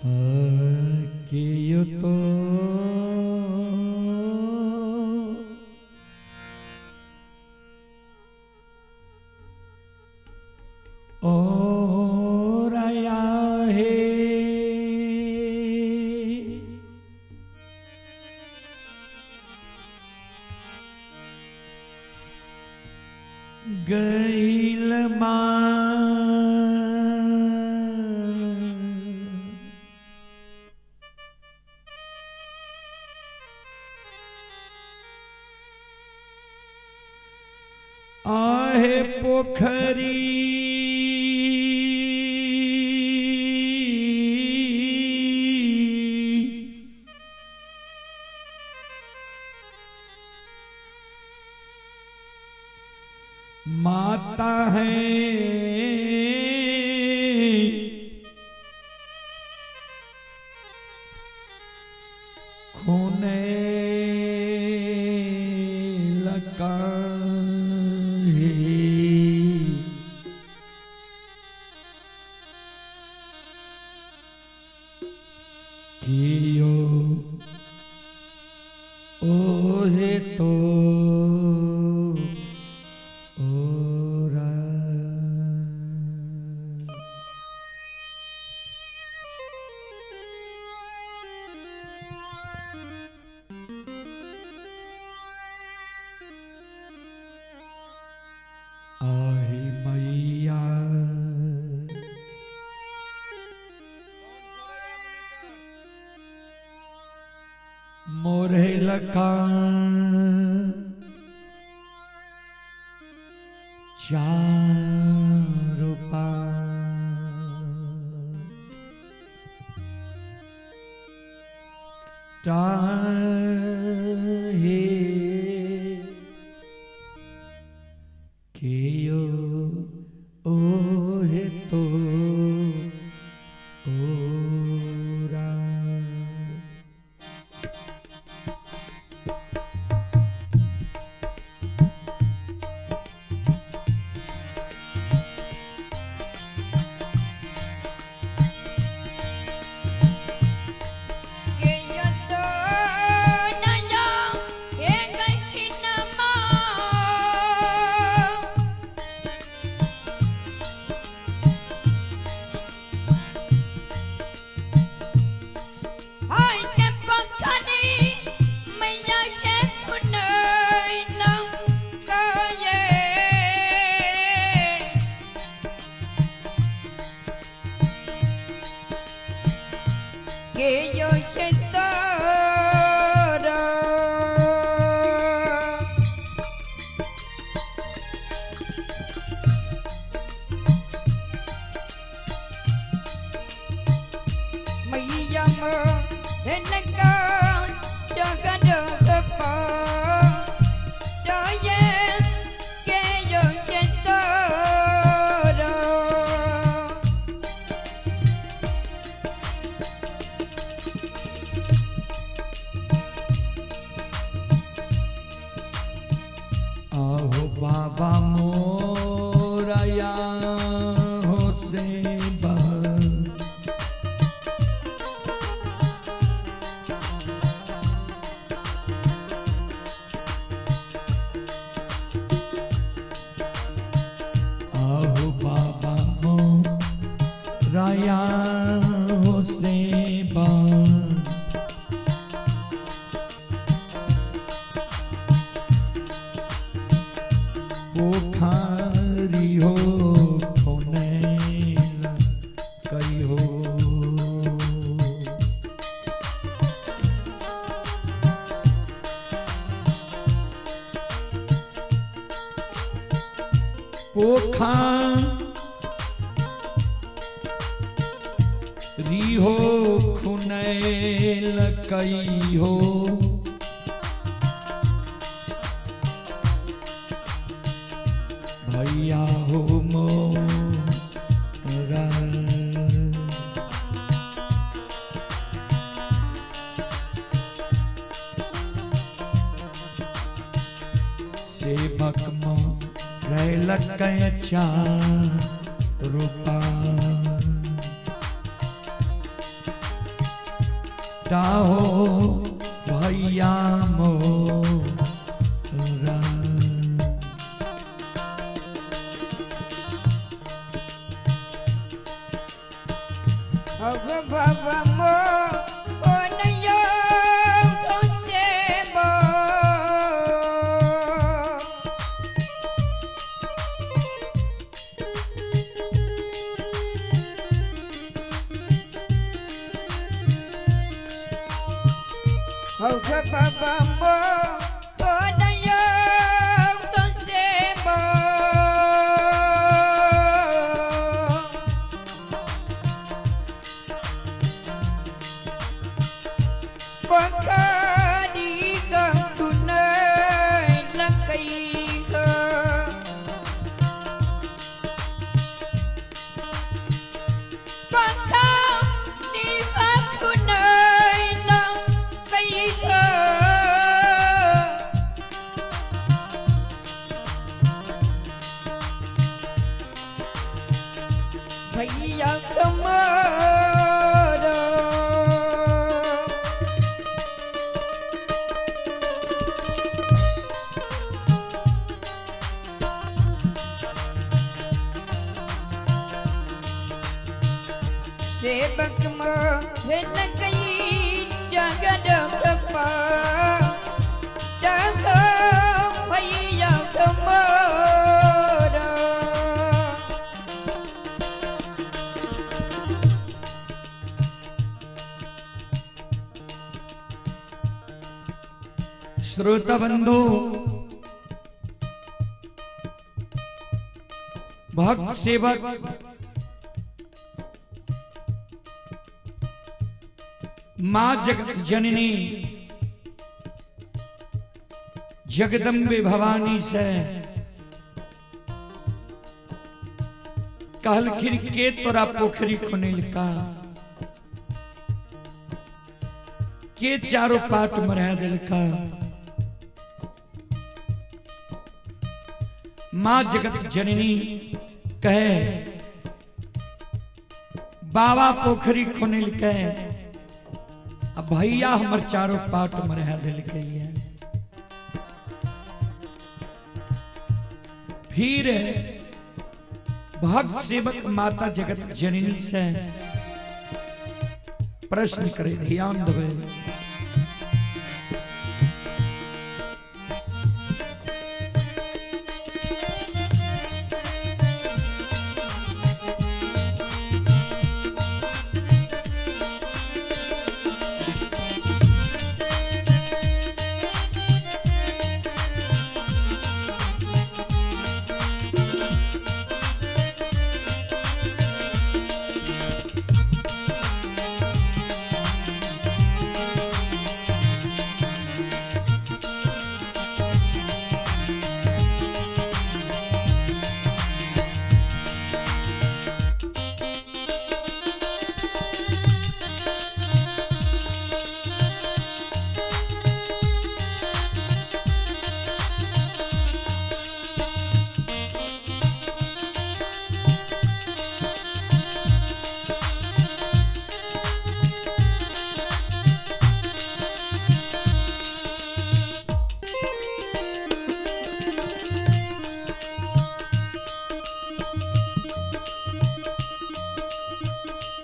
कियो तो और आया है गईल आहे पोखरी माता है खूने लका कियो ओहे तो ओरा। आहे मैया मोरे लका चार हे कियो ओहे तो ओरा। आहो बाबा मोरया हो से आहो बाबा मोरया हो से पोखारी हो खोने कई हो पोखारी हो खुनैल कई हो भैया हो मोरा। सेवक मोरलक चार रूपा। टाहो भैया मोरा। अब भव मो नयो सेबो। अब भव मो नयो सेबो। પખાડી ગમતું લકઈ પખાડી ગમતું લકઈ. ભૈયા કમર સેવક મહેલ કઈ જગદ કપા જગ ભૈયા કમર. श्रोता बंधु, भक्त सेवक, मां जगत जननी जगदम्बे भवानी से कहलखिन के तोरा पोखरी खुनेलका, के चारों पाट मरा दिलका? मां जगत जननी कहे, बाबा पोखरी खुनेलकै आ भैया हमर चारों पाट मरा दिलकै। फिर भक्त सेवक माता जगत जननी से प्रश्न करे, ध्यान देवे।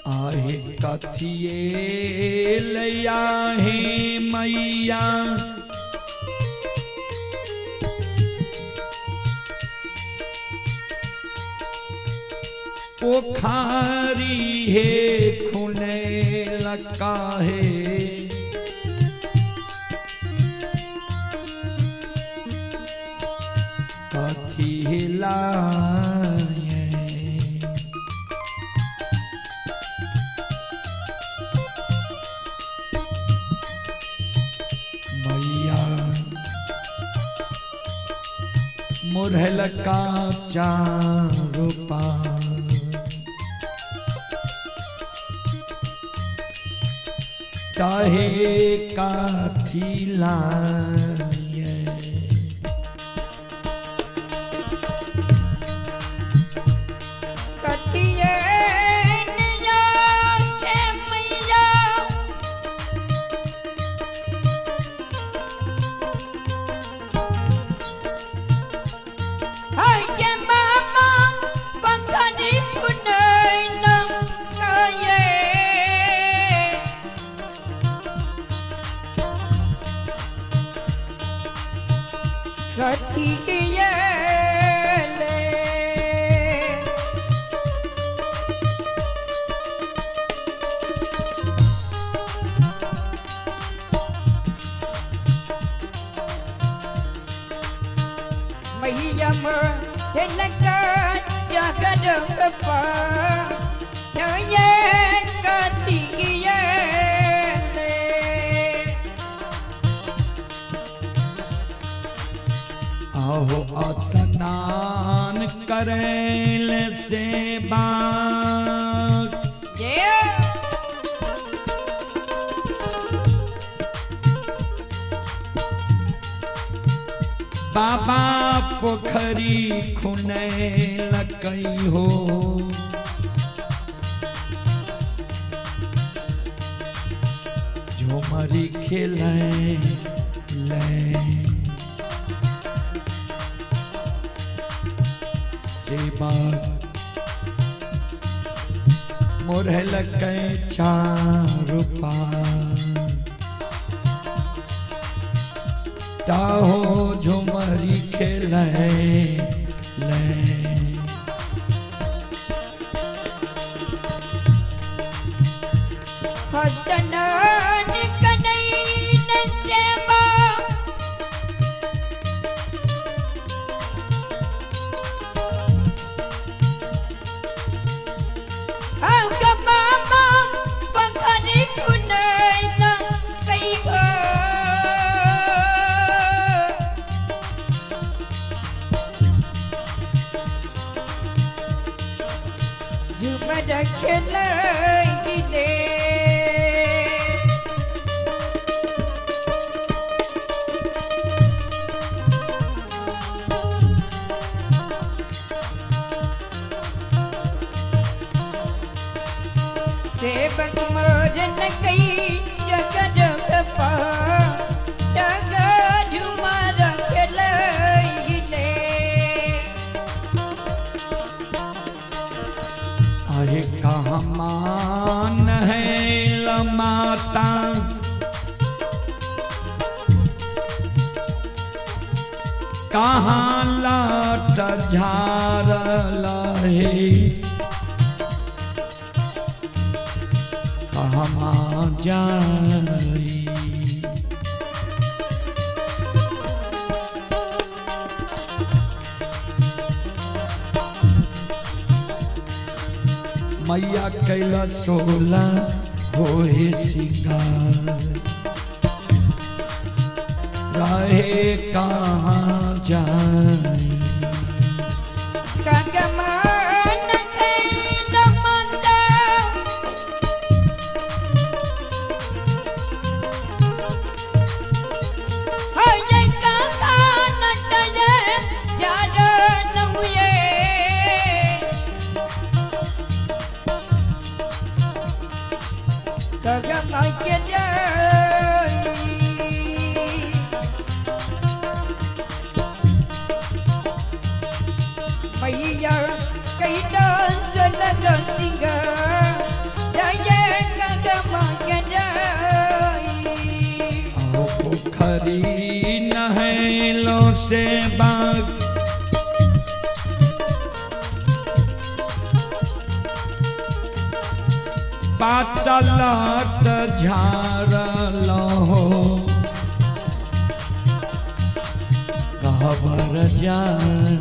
आहे कथिए लैया हे मैया, पोखारी हे खुने लका है, कथी लाए? मैया मुरहल का चारो पार, चाहे काथी लाए? कथिए निया हे मैया। आहो स्नान करेल सेवा बाबा पोखरी खुने लकई हो। झुमरी खेले ले सेवा मोरह लकै चार पार ताहो झुमरी खेले ले। सेवक मोरन कई जगद पा जग झुमर खेलैले। अरे कहाँ मान है माता कहाँ लाट झार लहे कहाँ जाई। मैया कैला सोला होए सिंगार रहे कहाँ जाई। कगमान खैन माता हय काका नटय झार नहुये। कगमान के जाई मैया कैलास लग सिंह जय गगमा जाई। आओ पोखरी नहलो से बाग पातलत झारल हो गहबर जाई।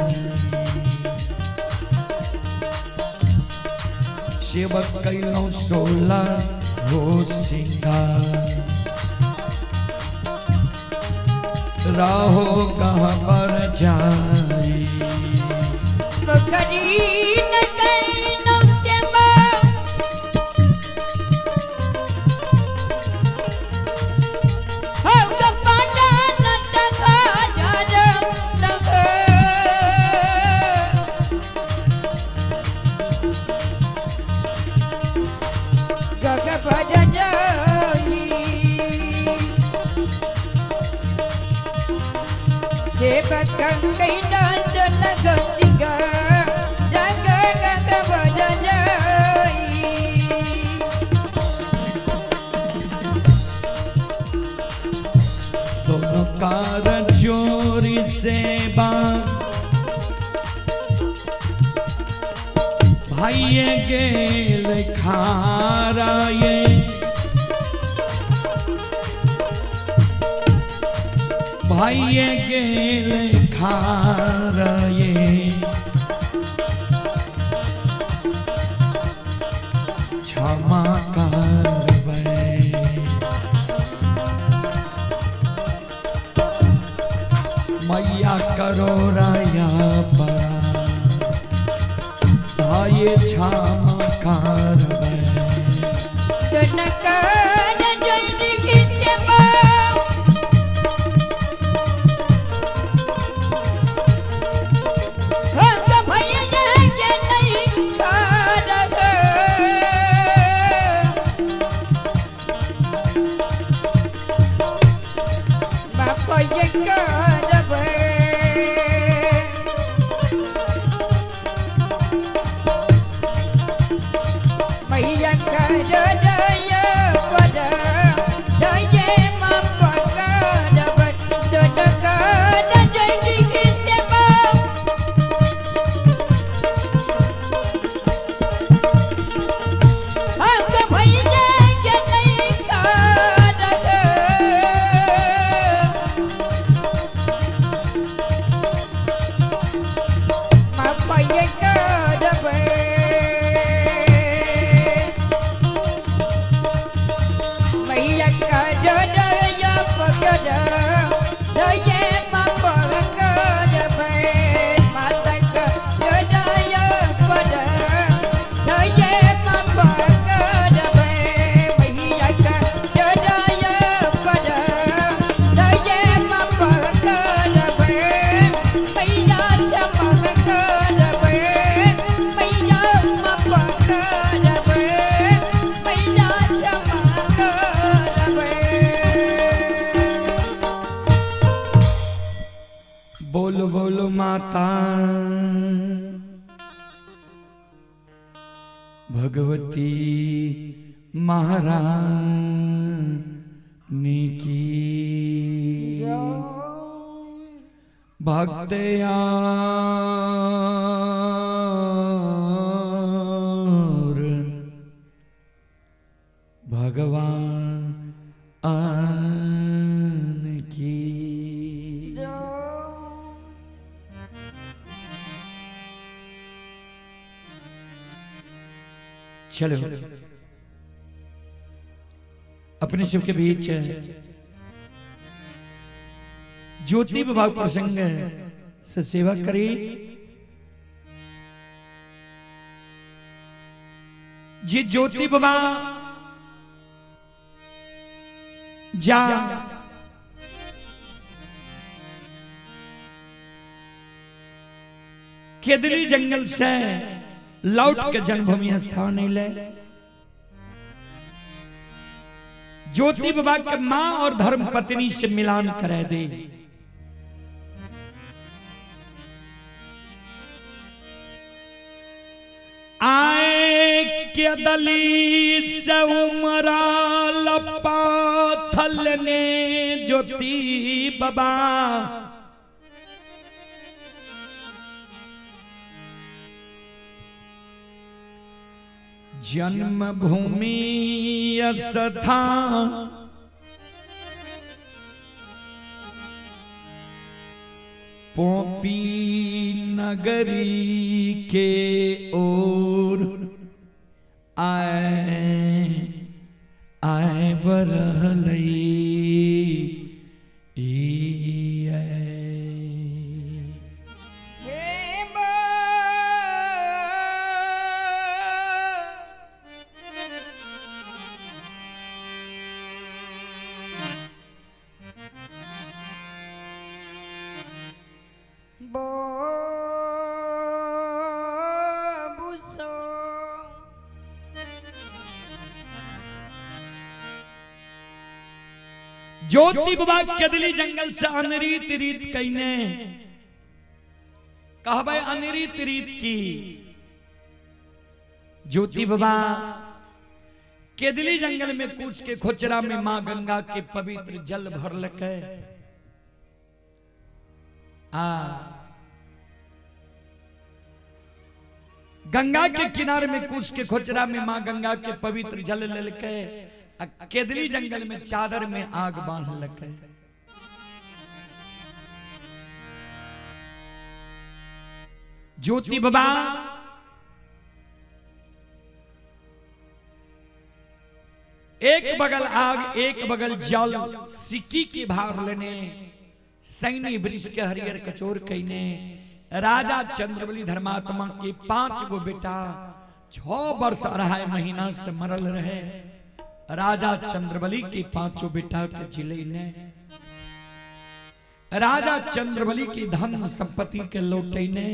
सेवक कैलौं सोला हो सिंगार रहो गहबर जाई। पोखरी न कैनो सेवा हो कपाटा नटका झार लग। गगबर जाई सेवक कैलास लग सिंह रंग गगबर जाई। दोनों कार चोरी सेवा भाइये गेल खाराये भाइये गेल खाराये। करो राया परा धाये छाम कारबै। मैया कर दया पर दये माप करब दोनकर जय की सेवा। हम भैया के नहीं करब माप करब मैया कर दया पकड़ दये माप करब माता कर दया पर दये माप करब मैया कर दया पर दये माप करब मैया क्षमा करब मैया माप करब मैया क्षमा करब। बोलो बोलो माता भगवती महारानी की। भक्तया भगवान की। चलो अपने सबके बीच ज्योति विभाग प्रसंग से सेवा करी। जे ज्योति बाबा जा केदली जंगल से लौट के जन्मभूमि स्थान ले ज्योति बाबा के मां और धर्म पत्नी से मिलान करे दे। आए केदली से उमरा लपाथल ने ज्योति बाबा जन्मभूमि स्थान पोपी नगरी के ओर आए आए बरहलई ई आए। हे माँ बाबूसो ज्योति बाबा केदली जंगल से अनरीत रीत कईने कहबै अनरीत रीत की। ज्योति बाबा केदली जंगल में कूच के खोचरा में मां गंगा के पवित्र जल भरलकै आ गंगा के किनारे में कूच के खोचरा में मां गंगा के पवित्र जल लेलकै आ केदली जंगल में चादर में आग बांधलकै। ज्योति बाबा एक बगल आग एक बगल जल सिक्की की भार लेने सैनी वृक्ष के हरियर कचोर कईने राजा चंद्रबली धर्मात्मा के 5 गो बेटा 6 वर्ष 2.5 महीना से मरल रहे। राजा चंद्रबली के 5 बेटा के जिलैने राजा चंद्रबली की धन संपत्ति के लौटैने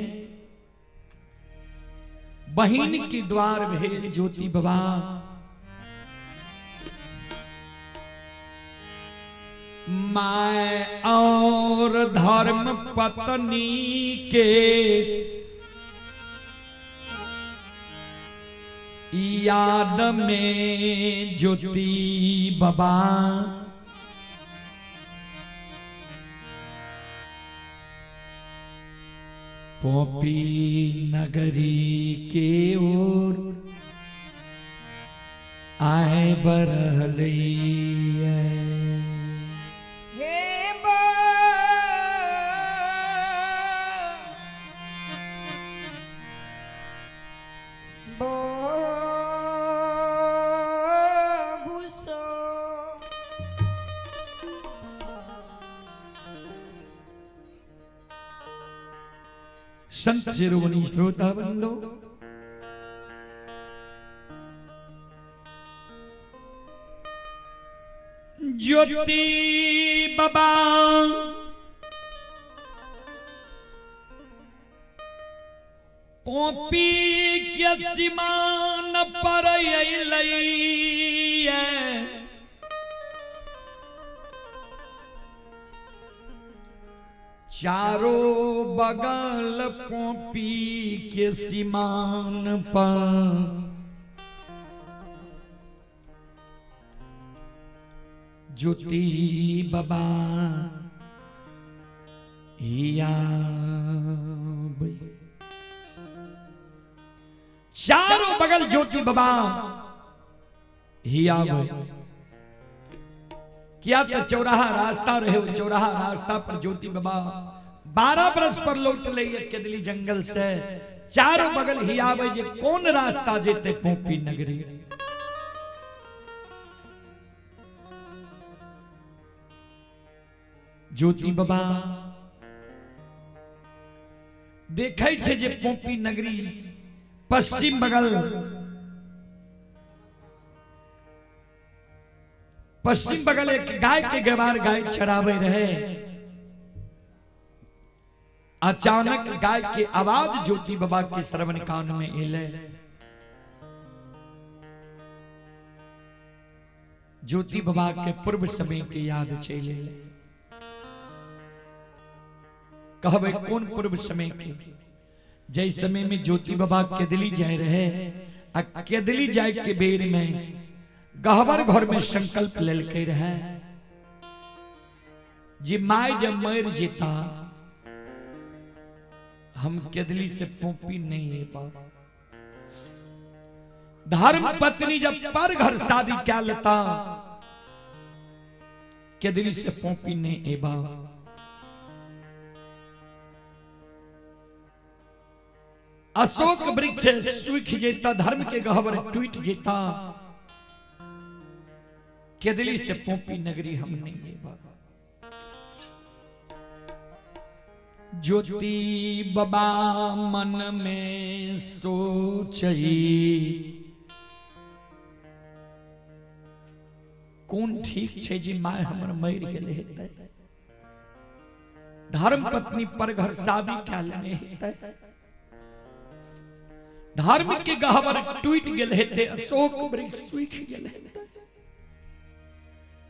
बहिन की द्वार भेल ज्योति बाबा my और धर्म पत्नी के याद में ज्योति बाबा पोपी नगरी के ओर आए बरहलिए। हे भूषो संत शिरोमणि श्रोता बंधो, ज्योति बाबा पोपी के सीमान पर अइलैये। चारों बगल पोपी के सीमान पर ज्योति बाबा हिया। चारों बगल ज्योति बाबा हिया। क्या तो चौराहा रास्ता रहे, चौराहा रास्ता पर ज्योति बाबा 12 बरस पर लौट ले केदली जंगल से। चारों बगल हियावे जे कौन रास्ता जेते पोपी नगरी। ज्योति बाबा देखै छे जे पोपी नगरी पश्चिम बगल, पश्चिम बगल एक गाय के गवार गाय चरावे रहे। अचानक गाय के आवाज ज्योति बाबा के श्रवण कान में एले। ज्योति बाबा के पूर्व समय के याद चले। कहबे कौन पूर्व समय के? जै समय में ज्योति बाबा केदली जाए रहे आ केदली जाए के बेर में गहबर घर में संकल्प लेलके रहे जी my जब मर जेता हम केदली से पोपी नहीं पा। धर्म पत्नी जब पर घर शादी क्या लेता केदली से पोपी नहीं एबा। अशोक वृक्ष सूख जेता, धर्म के गहबर टूट जेता, केदली से पोपी नगरी हम नहीं एबा। ज्योति बाबा मन में सोचई कौन ठीक छे जी my हमर मर गेल हेतै, धर्म पत्नी पर घर शादी क्या लेने हेतै, धर्म के गहबर टूट गेल हेतै, अशोक वृक्ष सूख गेल हेतै,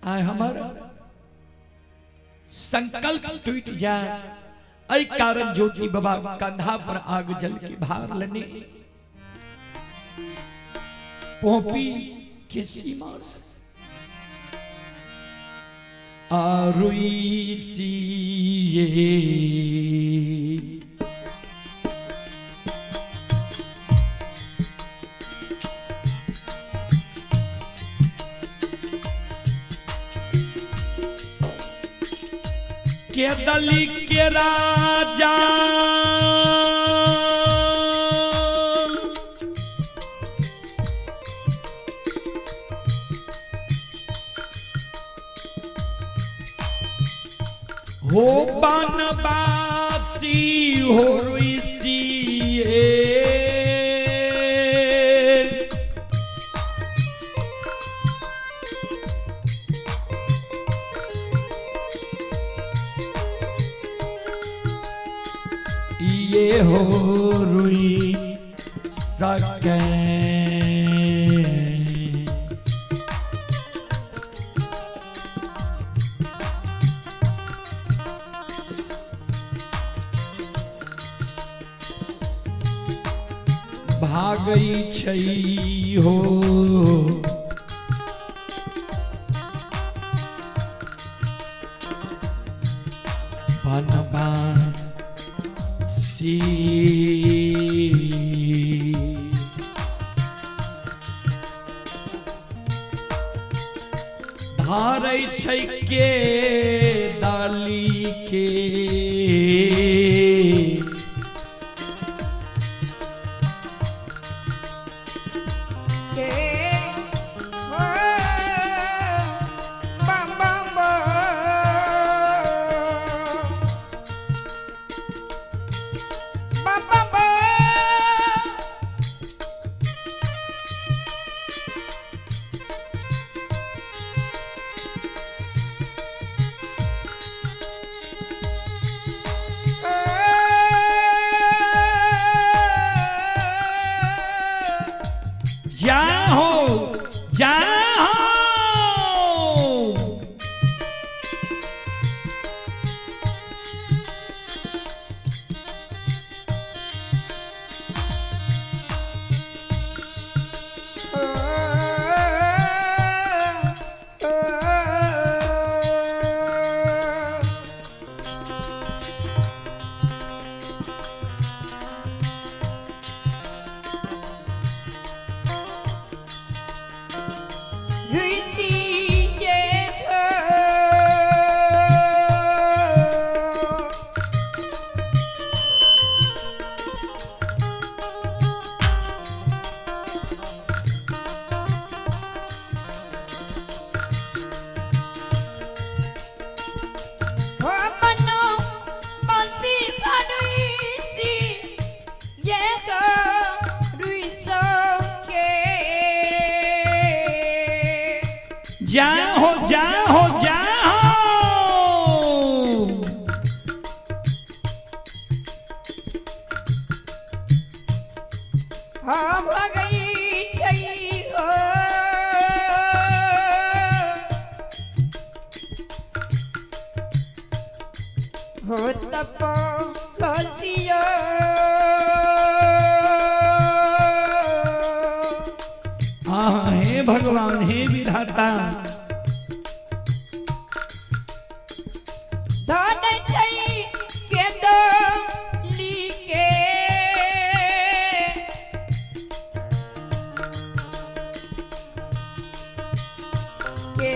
आय हमर संकल्प टूट जाए। ऐ कारण ज्योति बाबा कंधा पर आग जल के भार लेने पोपी की सीमा से आरुई सी ये केदली के राजा हो बनवासी हो ऋषि ये हो रुई सके। भागई छै हो बनवासी। धारै छै के डाली के के हो बम बम बम बम बम बम। जाहो जाहो। जाहो जाहो जाहो। हो तप घसिया हे भगवान हे विधाता। धन छै के दली के के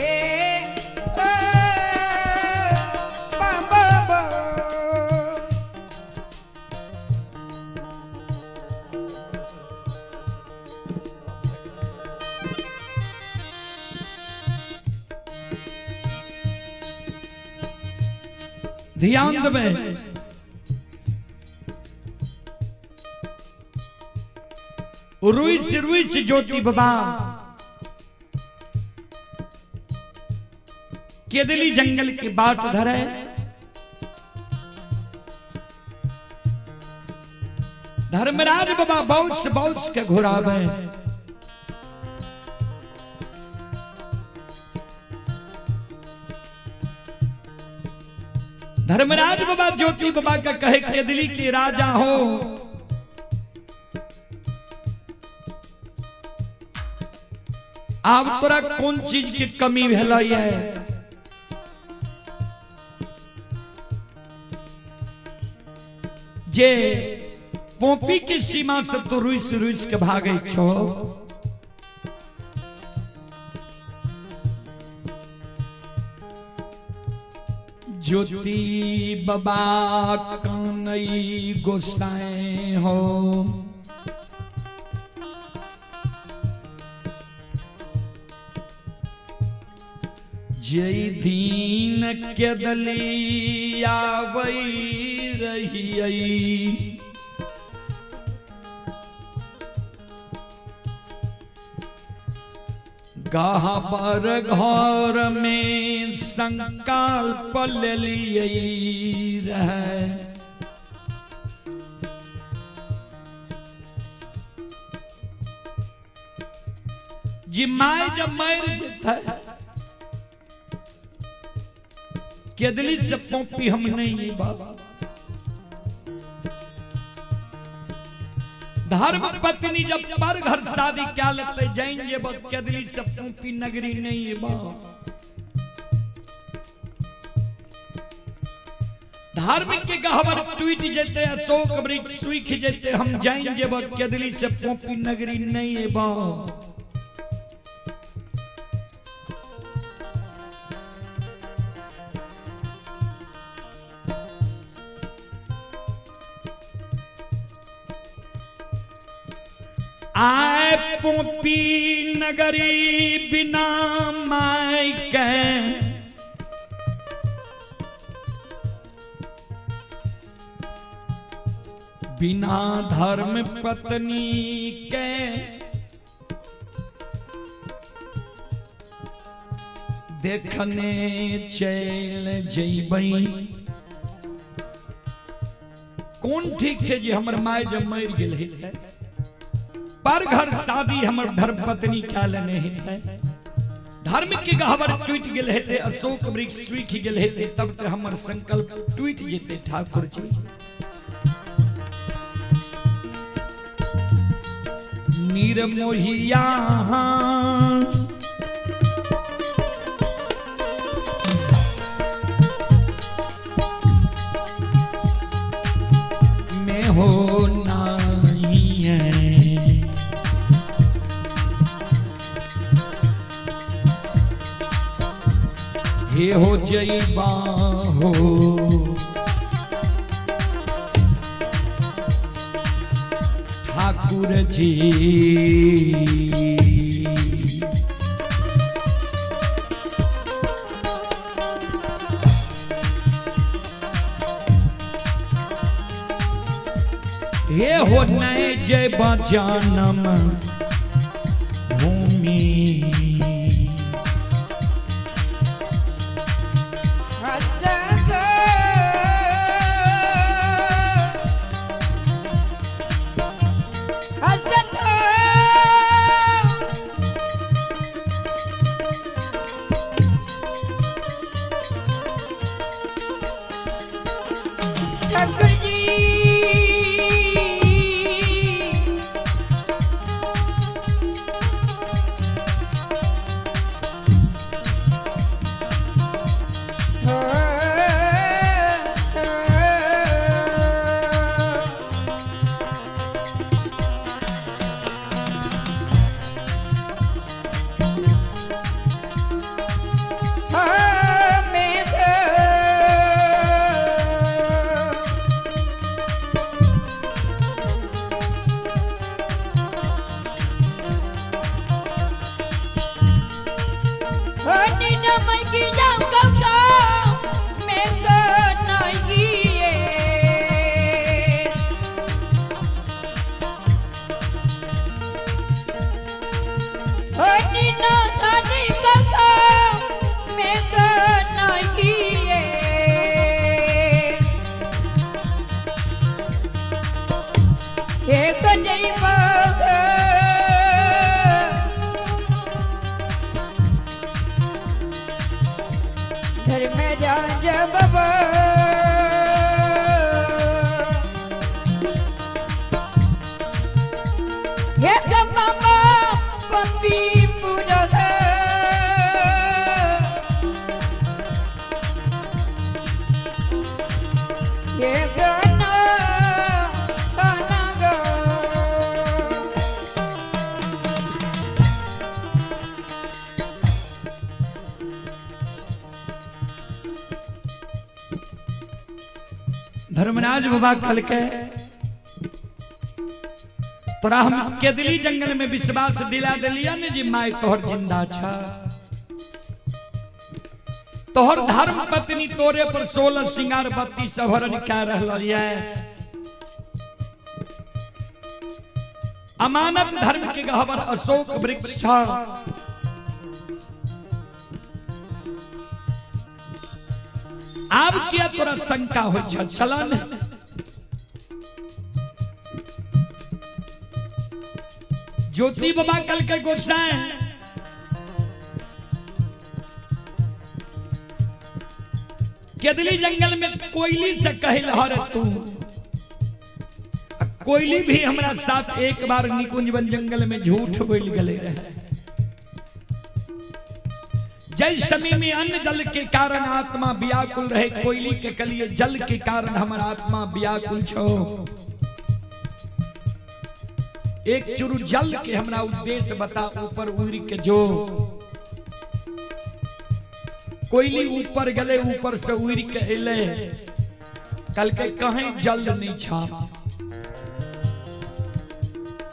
ध्यान देबै। रुचि रुचि ज्योति बाबा केदली जंगल के बाट धरे, धर्मराज बाबा बौस बौस के घुरावे। धर्मराज बाबा ज्योति बाबा का कहे केदली के राजा हो, अब तोरा कौन चीज की कमी भेलै है? जे पोपी के सीमा से तो रुस रुस के भागे छो। ज्योति बाबा कनई गोसाई हो, जय दीन केदली आबै रहियै, गहबर घर में संकल्प लेलियै रहे। जी my जब मर जेतै केदली से पोपी हम नहीं बाबा। धर्म पत्नी जब पर घर शादी क्या लेते जाएंगे जे बस केदली से पोपी नगरी नहीं बाबा। धर्म के गहबर टूट जेते अशोक वृक्ष सूख जेते हम जाएंगे बस केदली से पोपी नगरी नहीं बाबा। आए पोपी नगरी बिना my के, बिना धर्म पत्नी के, देखने चल जइबै। कोन ठीक छै जे हमर my जब मरि गेल हेतै पर घर शादी हमर धर्म पत्नी क्या लेने हेतै, धर्म के गहबर टूट गेल हेतै, अशोक वृक्ष सूखि गेल हेतै, तब ते हमर संकल्प टूट जेतै ठाकुर जी। निर्मोहिया में हो नहीं है, हे हो जइबा हो ठाकुर जी। हे हो नहीं जइबा जनम भूमि। ठाकुर जी धर्मराज बाबा कल के तोरा हम केदली जंगल में विश्वास दिला दिलिया ने जी my तोहर जिंदा छा। तोहर धर्म पत्नी तोरे पर 16 सिंगार 32 आभरण कह रहल ये। अमानत धर्म के गहबर अशोक वृक्ष छ। आब किया तोरा शंका हो चलन। ज्योति बाबा कल के गोसाई केदली जंगल में कोयली से कहल हर तू, कोयली भी हमरा साथ एक बार निकुंज वन जंगल में झूठ बोल गए रहे। जय समय में अन्न जल के कारण आत्मा व्याकुल रहे, कोयली के कलिए जल के कारण हमर आत्मा व्याकुल छो। एक चुरु जल के हमरा उद्देश्य बता, ऊपर उड़ के जो। कोयली ऊपर गले, ऊपर से उड़ के एले, कल के कहीं जल नहीं छा,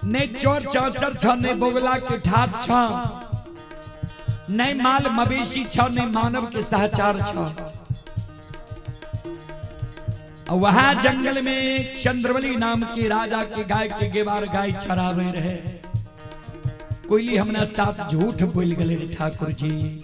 ने चोर चाचर छा, ने बगला के ठाठ छा, ने माल मवेशी छा, ने मानव के सहचार छा। वहां जंगल में चंद्रवली नाम के राजा के गाय के गेवार गाय चरावे रहे। कोयली हमरा साथ झूठ बोल गए ठाकुर जी।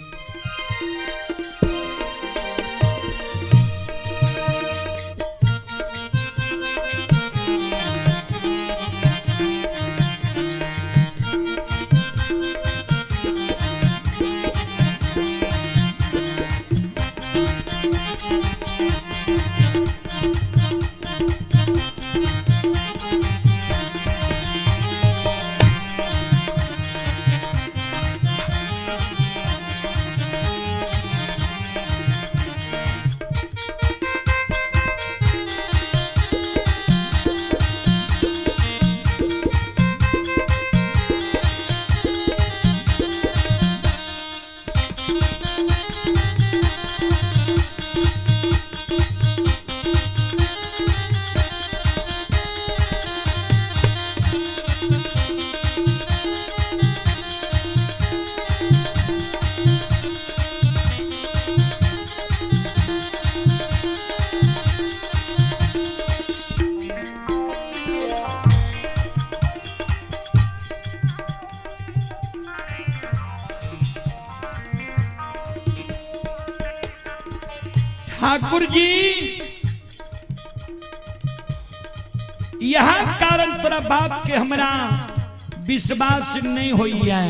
ठाकुर जी यह कारण तोरा बाप के हमरा विश्वास नहीं होई है।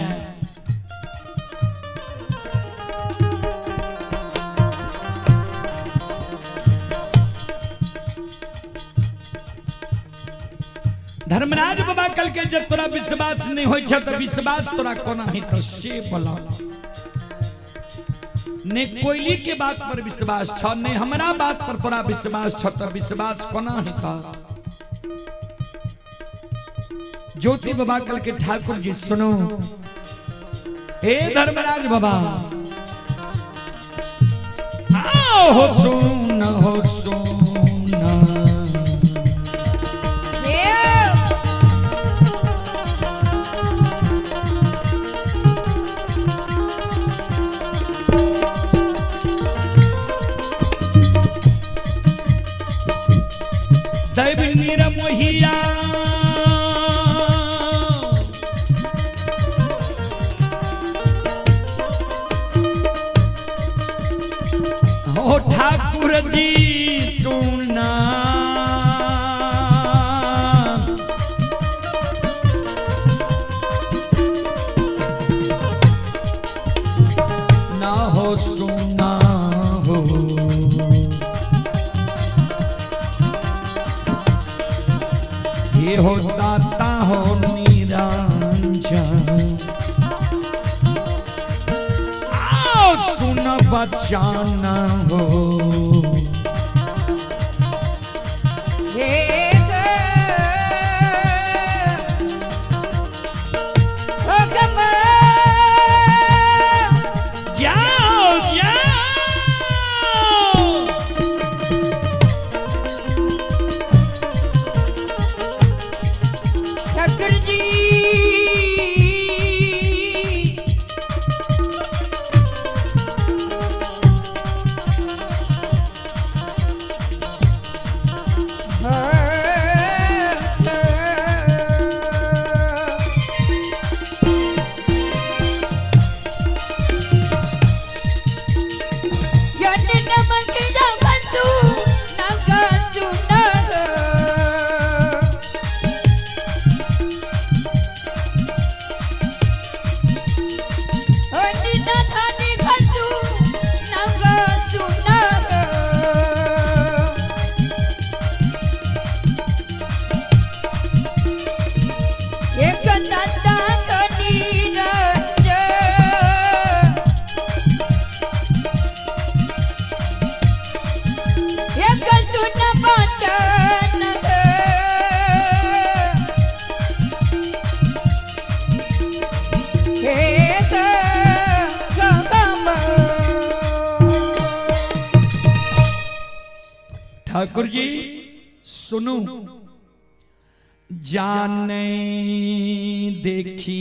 धर्मराज बाबा कल के जब तोरा विश्वास नहीं होई छ तो विश्वास तोरा कोना है तो से बोला। ने कोयली के बात पर विश्वास छ, ने हमरा बात पर तोरा विश्वास छ, तो विश्वास कोना है। ज्योति बाबा कल के ठाकुर जी सुनो, हे धर्मराज बाबा, आओ हो सुन हो सुन। दैव निरमोहिया हो ठाकुर जी सुना, ना हो सुना हो ये हो दाता हो निरंजन, आओ सुन बचाना हो। जाओ जाओ ठाकुर जी ठाकुर जी सुनू, जाने देखी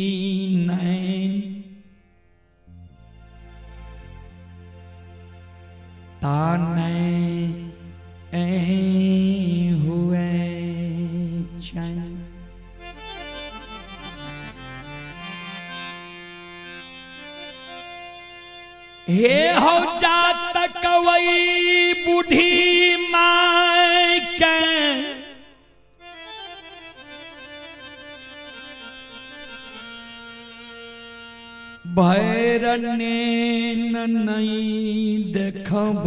नैन ताने हुए चैन। हे हो जातक वही बूढ़ी माय के, भैरने नहीं देखब,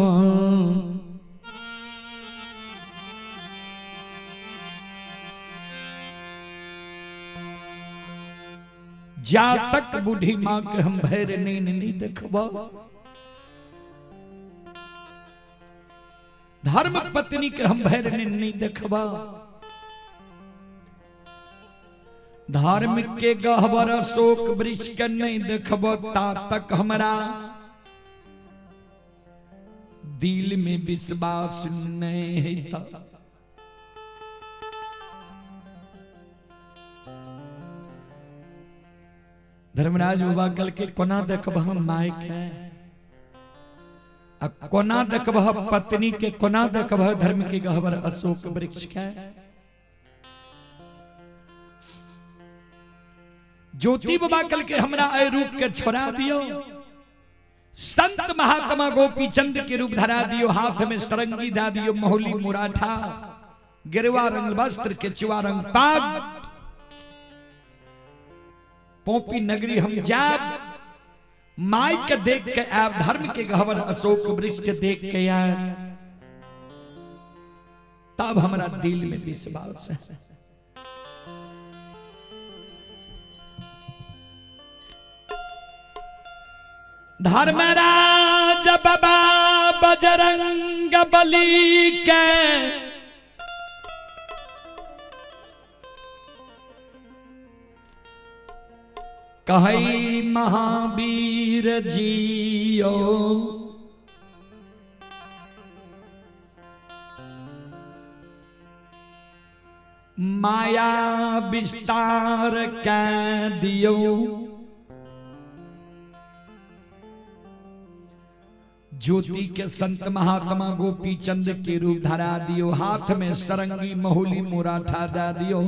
जा तक बूढ़ी मां के हम भैरने नहीं देखब, धर्म पत्नी के हम भैरने नहीं देखब, धर्म के गहबर अशोक वृक्ष के नहीं देखब, ता तक हमरा दिल में विश्वास नहीं है। धर्मराज बाबा कल के कोना देखब हम my के, आ कोना देखब पत्नी के, कोना देखब धर्म के गहबर अशोक वृक्ष के। ज्योति बाबा कल के हमरा ए रूप के छोड़ा दियो, संत महात्मा गोपी चंद के रूप धरा दियो, हाथ में सरंगी दा दियो, महुली मुराठा, गेरुआ रंग वस्त्र, केचुआ रंग पाग, पोपी नगरी हम जाब, माई के देख के आब, धर्म के गहवर अशोक वृक्ष के देख के आब, तब हमारा दिल में विश्वास है। धर्मराज बाबा बजरंग बली के, कहई महावीर जियो, माया विस्तार कै दियो, ज्योति के संत महात्मा गोपी चंद के रूप धरा दियो, हाथ में सरंगी महुली मुराठा दा दियो,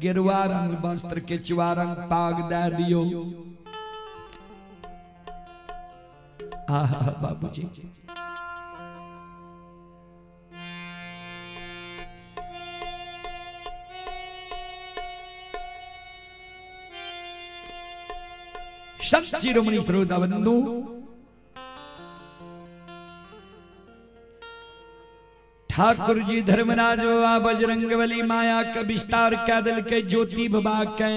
गेरुआ रंग वस्त्र केचुआ रंग पाग दा दियो। आहा बाबूजी, संत शिरोमणि श्रोता बंधु, ठाकुर जी धर्मराज बाबा बजरंग बली माया का विस्तार क्या दिल के ज्योति बाबा के,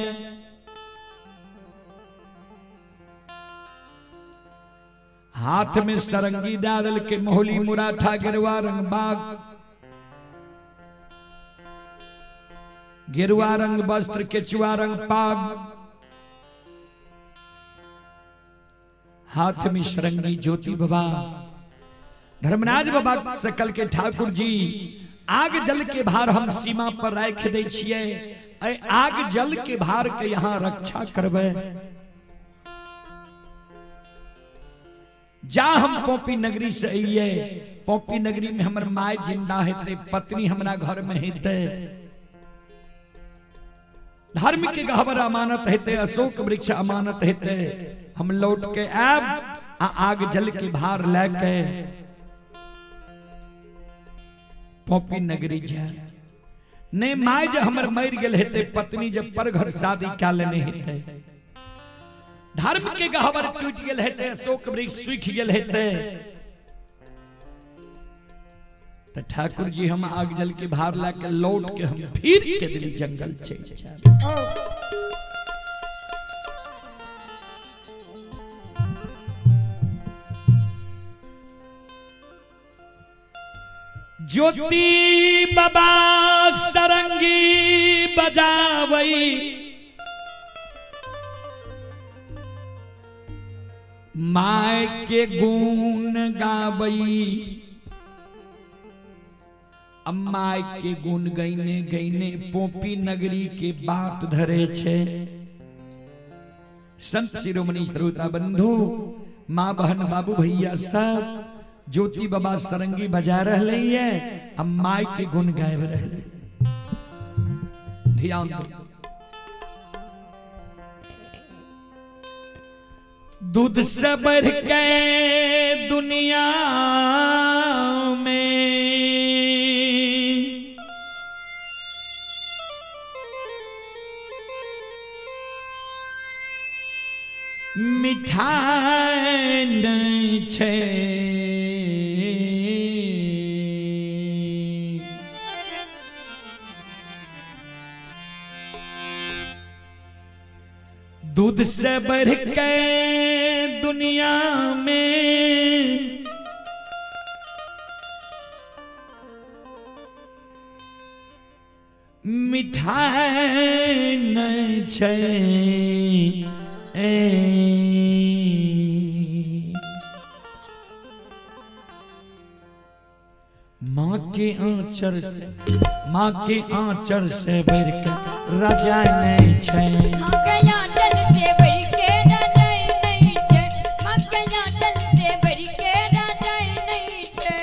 हाथ में सरंगी दादल के मोहली मुराठा गेरुआ रंग बाग, गेरुआ रंग वस्त्र केचुआ रंग पाग, हाथ में सरंगी ज्योति बाबा। धर्मराज बाबा सकल के ठाकुर जी आग जल के भार हम सीमा पर राख दे छिए, आग जल के भार के यहाँ रक्षा करबे। जा हम पोपी नगरी से अइए, पोपी नगरी में हमर my जिंदा हेते, पत्नी हमरा घर में हेते, धर्म के गहबर अमानत हेते, अशोक वृक्ष अमानत हेते, हम लौट के आब आ आग जल के भार लेके पोपी नगरी जा। नहीं my जे हमर मर गेल हेते, पत्नी जब पर घर शादी क्या लेने हेते, धर्म के गहबर टूट गेल हेते, अशोक वृक्ष सूख गेल हेते, तो ठाकुर जी हम आग जल के भार ला के लौट के हम फिर के दिली जंगल चल जाए। ज्योति बाबा सरंगी बजावई, my के गुण गावई, अम्माई के गुण गईने गईने पोपी नगरी के बात धरे छे। संत शिरोमणि श्रोता बंधु, माँ बहन बाबू भैया सब ज्योति बाबा सरंगी बजा रहे है, अम्माई के गुण गायब रहे। ध्यान दो। दूध से बढ़ के दुनिया में मिठाई नहीं छे, दूध से बढ़ के दुनिया में मिठाई नहीं छे। माँ के आंचर से, माँ के आंचर से बढ़ के राजा नहीं छे। माँ के आंचल से बढ़ के राजा नहीं छे। माँ के आंचल से बढ़ के राजा नहीं छे।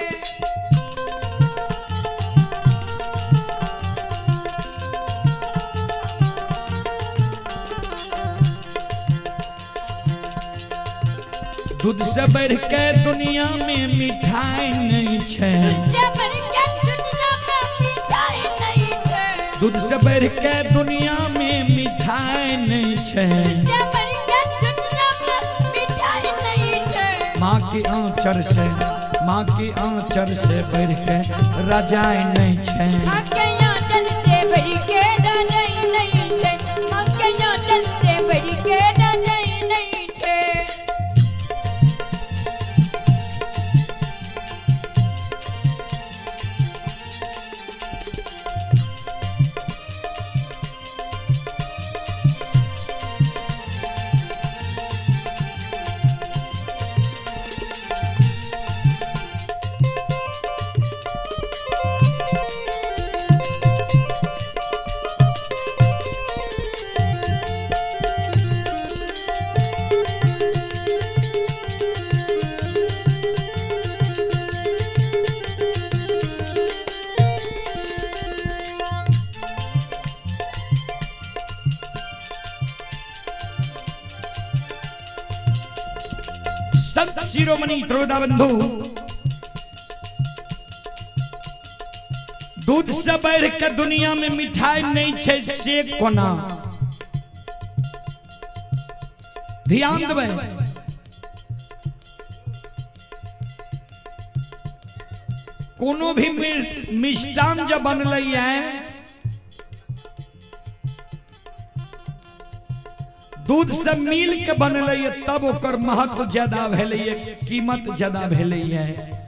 दूध से बढ़ के दुनिया में मिठाई नहीं छे। दूध से बढ़ के दुनिया में मिठाई नहीं छे। दूध से बढ़ के दुनिया में मिठाई नहीं छे। दूध से बढ़ के दुनिया में मिठाई नहीं छे। माँ के आंचर से, माँ के आंचर से बढ़ के रजाई नहीं छे। माँ के आंचल से बढ़ के रजाई नहीं छे। माँ के आंचल से बढ़ के रजाई नहीं छे। संत शिरोमणि श्रोता बंधु, दूध से बढ़ के दुनिया में मिठाई नहीं छे से कोना। ध्यान देबै। कोनो भी मिष्टान जब बनलै है, दूध से मिल के बनलै है, तब ओकर महत्व ज्यादा भेलै है, कीमत ज्यादा भेलै है।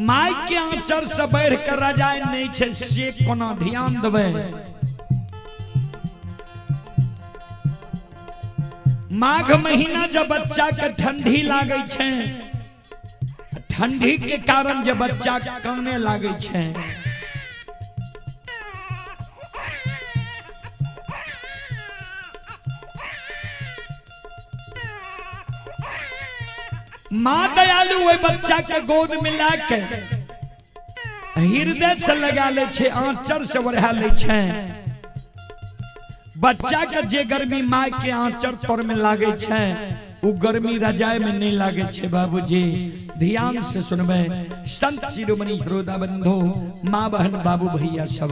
My के आंचर से बढ़ के रजाई नहीं छे से कोना। ध्यान देबै। माघ महीना जब बच्चा के ठंडी लागै छे, ठंडी के कारण जब बच्चा काने लागै छे, माँ दयालु ओहि बच्चा के गोद में ला के हृदय से लगा ले छे, आंचर से ओढ़ा ले छे। बच्चा के जे गर्मी माँ के आंचर तर में लागे छे, उ गर्मी रजाई में नहीं लागे छे। बाबूजी ध्यान से सुनबे। संत शिरोमणि श्रोता बंधु, माँ बहन बाबू भैया सब,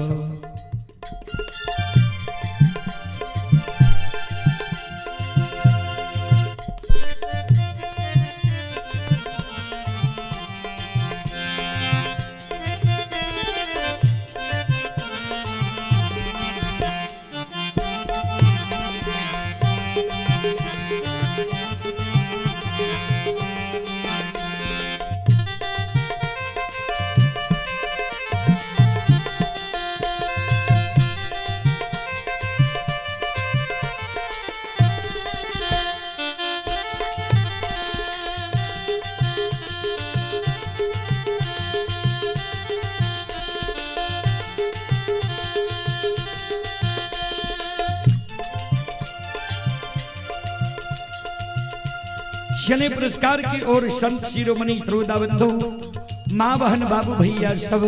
शनि पुरस्कार की ओर संत शिरोमणि श्रोता बंधु, माँ बहन बाबू भैया सब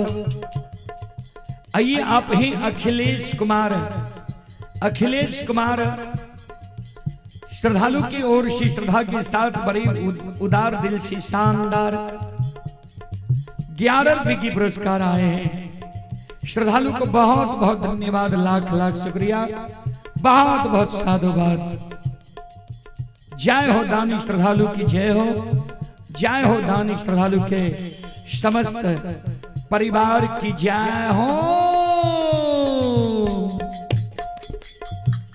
आइए। आप ही अखिलेश कुमार, अखिलेश कुमार श्रद्धालु की ओर से श्रद्धा के साथ बड़ी उदार दिल से शानदार 11 रुपए की पुरस्कार आए हैं। श्रद्धालु को बहुत बहुत धन्यवाद, लाख लाख शुक्रिया, बहुत बहुत साधुवाद। जय हो दानी श्रद्धालु की जय हो, जय हो दानी श्रद्धालु के समस्त परिवार की जय हो।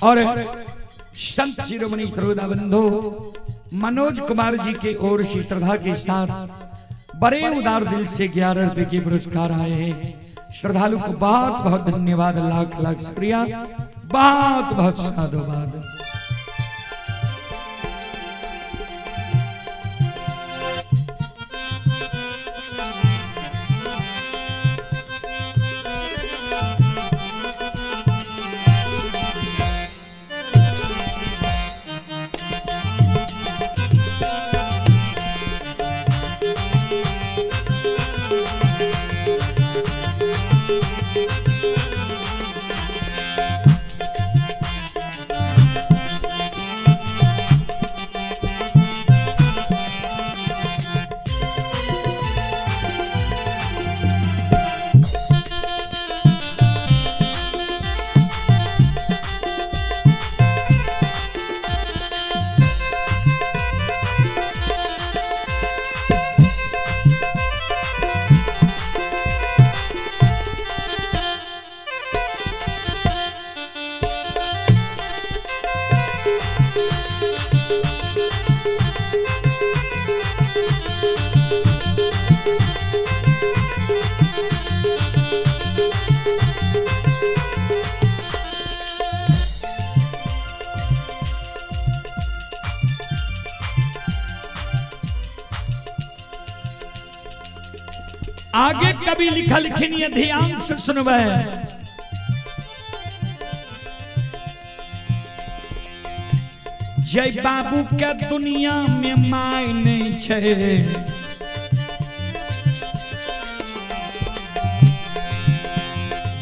और संत शिरोमणि श्रोता बंधु मनोज कुमार जी के ओर से श्रद्धा के साथ बड़े उदार दिल से 11 रुपए के पुरस्कार आए हैं। श्रद्धालु को बहुत बहुत धन्यवाद, लाख लाख शुक्रिया, बहुत बहुत साधुवाद। आगे कवि लिखल खिन, ध्यान से सुनबै। जय बाबू के दुनिया में my नहीं छै,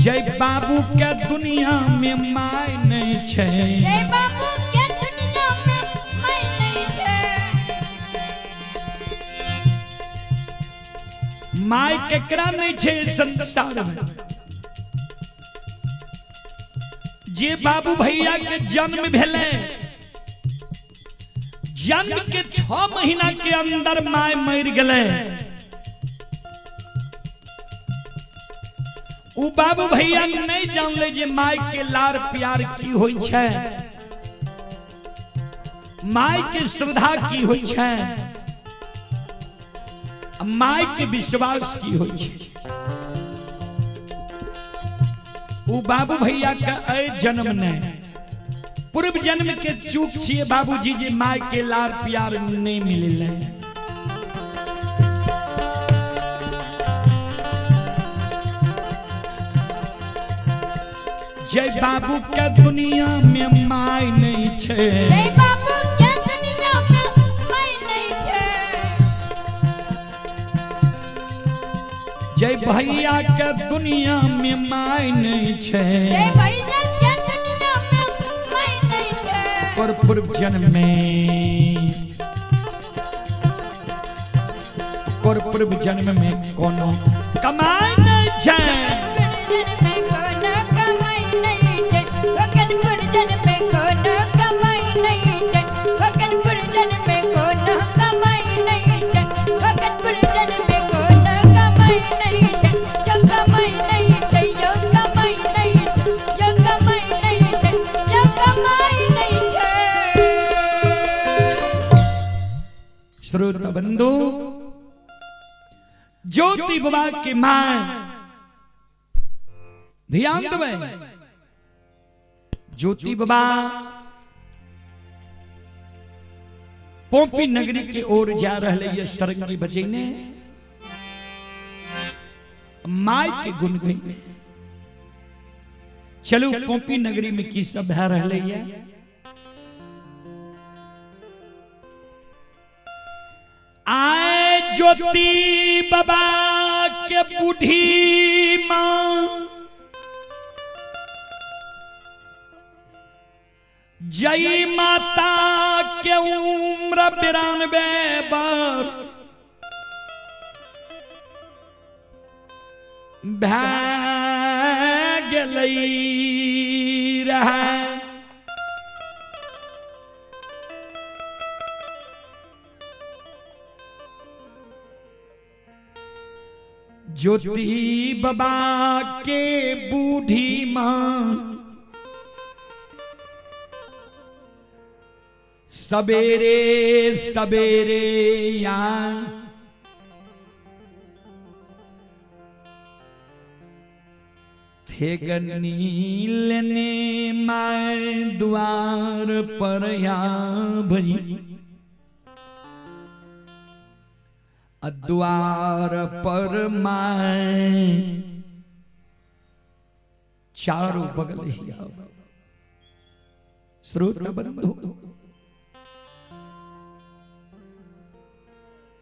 जय बाबू के दुनिया में my नहीं छै, जय बाबू के दुनिया में my नहीं छै। My केकरा नहीं छै संसार में? जे बाबू भैया के जन्म भेलै, जन्म के 6 महीना के अंदर my मर गेलै, उ बाबू भैया नहीं जानले जे my के लार प्यार की होई छै, my के श्रद्धा की होई छै, my के विश्वास की होई छै। उ बाबू भैया के ऐ जन्म ने पूर्व जन्म के चूक छिए बाबूजी जे my के लार प्यार नहीं मिलले। जय बाबू के दुनिया में my नहीं छै, जय बाबू के दुनिया में my नहीं छै। जय भैया के दुनिया में my नहीं छै, जय भैया के दुनिया में my नहीं छै। और पूर्व जन्म में, और पूर्व जन्म में कोनो कमाई नहीं छै। पुरजन में कोनो कमाई नहीं छै, वकन पुरजन में कोनो कमाई नहीं छै, वकन पुरजन में कोनो कमाई नहीं छै, वकन पुरजन में कोनो कमाई नहीं छै, जो कमाई नहीं छै, जो कमाई नहीं छै, जो कमाई नहीं छै, जो कमाई नहीं छै। श्रोता बंधु, ज्योति बाबा के मां ध्यान देबै, ज्योति बाबा पोपी नगरी के ओर जा रहे ये सरंगी बजेने my के गुण गईने। चलो पोपी नगरी में की सब भै रहे ये। ज्योति बाबा के बूढ़ी माँ जय माता के उम्र 92 वर्ष भए गेलै रहै। ज्योति बाबा के बूढ़ी माँ सवेरे सवेरे या थेगनी लेने my द्वार पर या भई, द्वार पर my चारों बगल ही आवे। श्रोता बंधु,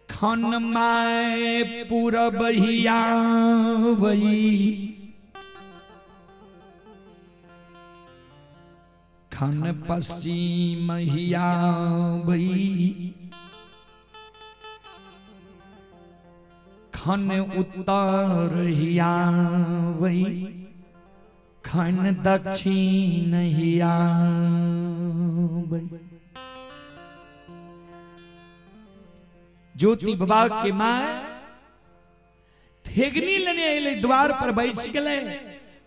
खन my पूरब हिया वही, खन पश्चिम हिया वही, खन उत्तर हिया वही, खन दक्षिण हिया वही। ज्योति बाबा के माँ थेगनी लेने अयलै, द्वार पर बैस गेलै।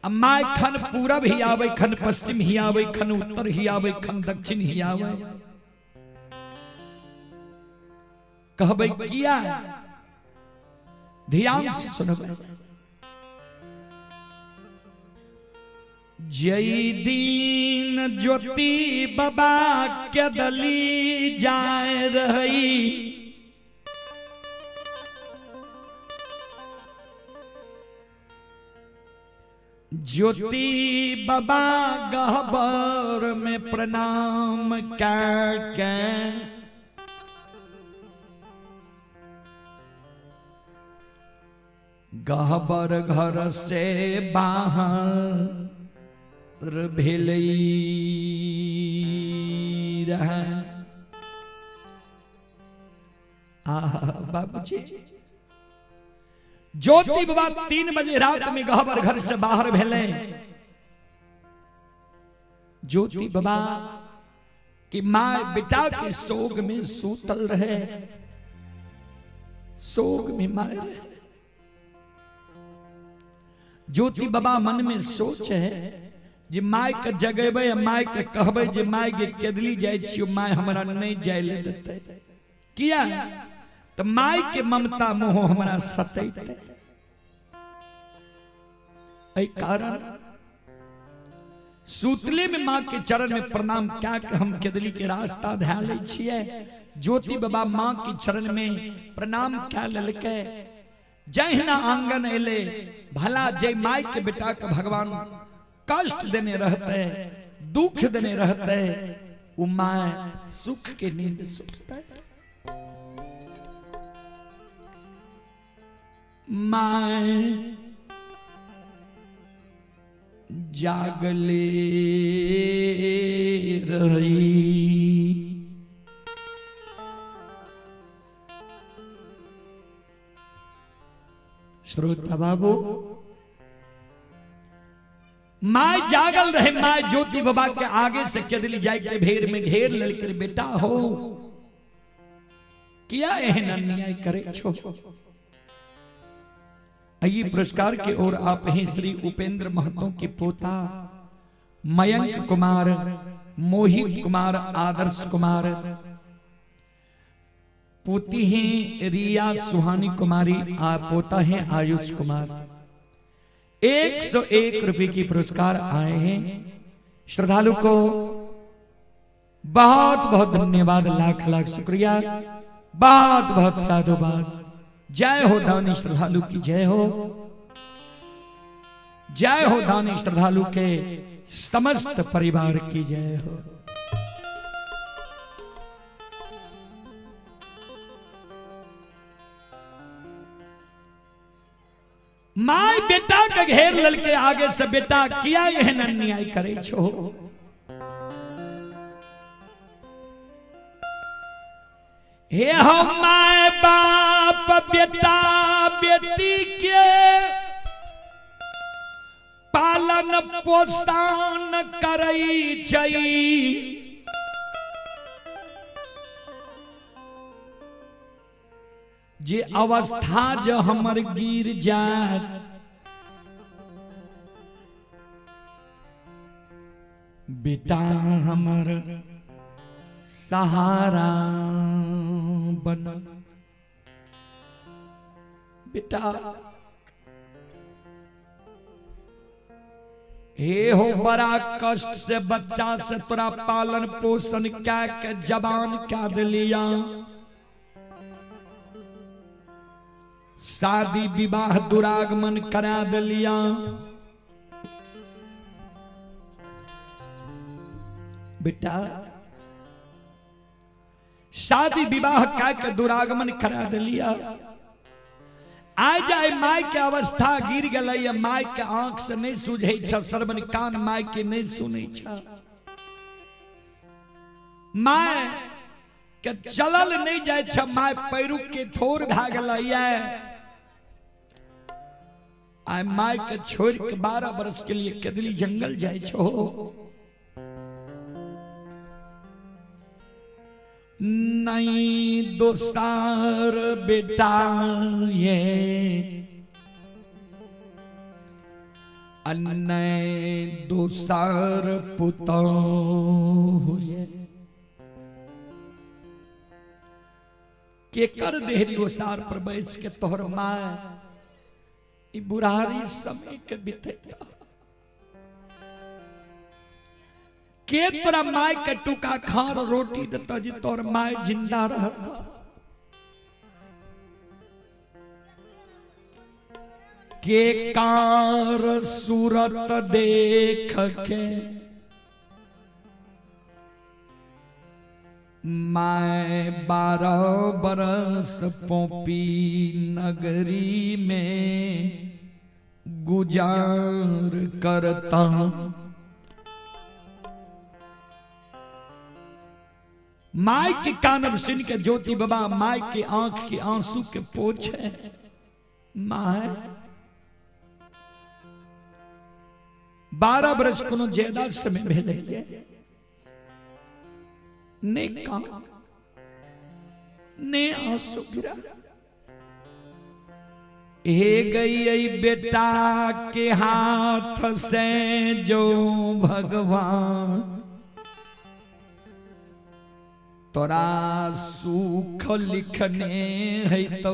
आ my खन पूरब ही आवे, खन पश्चिम ही आवे, खन उत्तर ही आवे, खन दक्षिण ही आवे। कहबै किया? ध्यान से सुनबै। जय दिन ज्योति बाबा के दली जाए रही, ज्योति बाबा गहबर में प्रणाम के गहबर घर से बाहर भेलै रहे। आहा बाबूजी, ज्योति बाबा 3 बजे रात में गहबर घर से बाहर भेले। ज्योति बाबा की माँ बेटा के शोक में सूतल रहे, शोक में मार रहे। ज्योति बाबा मन में सोच है जे my के जगेबै, my के कहबै जे my के केदली जाय छियो, my हमरा नहीं जाय ले देतै। किया? तो my के ममता मोह हमरा सतैतै। एहि कारण सूतले में माँ के चरण में प्रणाम क्या के हम केदली के रास्ता धै लै छियै। ज्योति बाबा माँ के चरण में प्रणाम क्या लेलकै। जहिना आंगन एले, भला जय my के बेटा के भगवान कष्ट देने रहते, दुख देने रहते, उ my सुख के नींद सुतते। My जागले रही, श्रोता बाबू my जागल रहे। My ज्योति बाबा के आगे से केदली जाय के भेड़ में घेर ललके, बेटा हो किया एहन अन्याय करे छो। ये पुरस्कार के ओर आप हैं श्री उपेंद्र महतो के पोता मयंक कुमार, मोहित कुमार, आदर्श कुमार, पोती हैं रिया सुहानी कुमारी, पोता है आयुष कुमार। 101 रुपए की पुरस्कार आए हैं। श्रद्धालु को बहुत बहुत धन्यवाद, लाख लाख शुक्रिया, बहुत बहुत साधुवाद। जय हो दानी श्रद्धालु की जय हो, जय हो दानी श्रद्धालु के समस्त परिवार की जय हो। My बेटा के घेर ललके आगे से, बेटा किया एहन अन्याय करे छो? हे हम my बाप बेटा बेटी के पालन पोषण करै छै, जे अवस्था जो हमर गिर जात बेटा हमर सहारा बन। बेटा हे हो बड़ा कष्ट से बच्चा से तोरा पालन पोषण क्या के जवान क्या दिलिया, शादी विवाह दुरागमन करा दिलिया, बेटा शादी विवाह क्या के दुरागमन करा दिलिया। आ जाए my के अवस्था गिर गई, my के आंख से नहीं सूझे छ, श्रवण कान my के नहीं सुने छ, my के चलल नहीं जाए छ, my पैरू के थोर भा गल। आय my के छोड़ के 12 बरस के लिए केदली जंगल जाए छो। नहीं दोसार बेटा ये अन्य दोसार पुतोह ये, के कर देहरी ओसार पर बैस के तोहर my ई बुढ़ारी समय के बितेता, के तोरा my के टुका खार रोटी देता जी तोर my जिंदा रहता। के कार सूरत देख के my 12 बरस पोपी नगरी में गुजार करता। My के कानब सुन के ज्योति बाबा my के आंख के आंसू के पोछे, my 12 बरस कोनो ज्यादा समय भेलै ने कान ने आंसू गिरा। हे गई बेटा के हाथ से जो भगवान तोरा सुख लिखने है तो,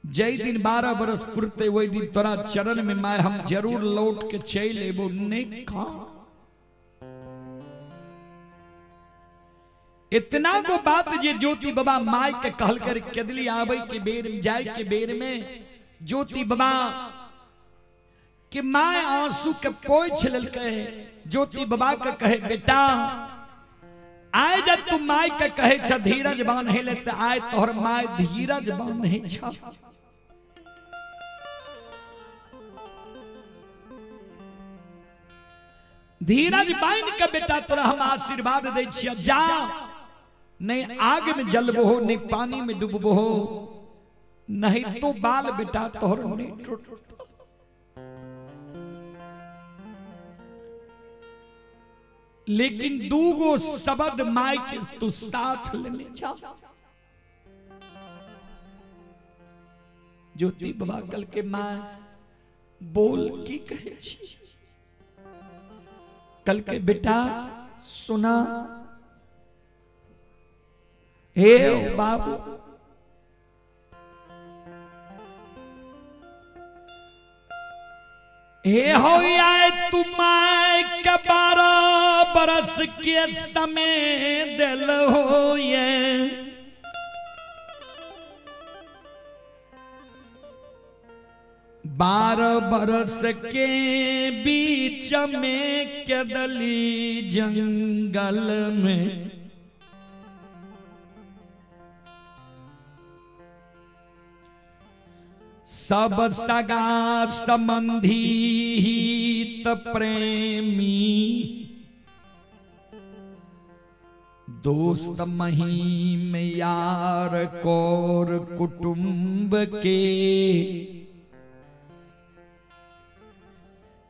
जय दिन 12 बरस पुरते वही दिन तोरा चरण में my हम जरूर लौट के चल एबो। नहीं खा इतना गो बात जे ज्योति बाबा my के कहल कर केदली आवे के बेर में जाए के बेर में ज्योति बाबा कि my आंसू के पोछ ललके। ज्योति बाबा के कहे बेटा आए जब तू my के कहे छ धीरज बांधे ले, आए तोहर my धीरज बांधे छ। धीरज बांध के बेटा तोरा हम आशीर्वाद दे छिया, जा नहीं आग में जलबो हो नहीं पानी में डूबबो हो, नहीं तो बाल बेटा तोहर नहीं टूट। लेकिन दूगो शब्द my के तू साथ लेने जा। ज्योति बाबा कल के my बोल की कहे छी, कल के बेटा सुना, हे बाबू हे हो आए तू my के 12 बरस के समय दिल हो ये, 12 बरस के बीच में केदली जंगल में, सब सगा संबंधी हित प्रेमी, दोस्त महीम यार कौर कुटुंब के,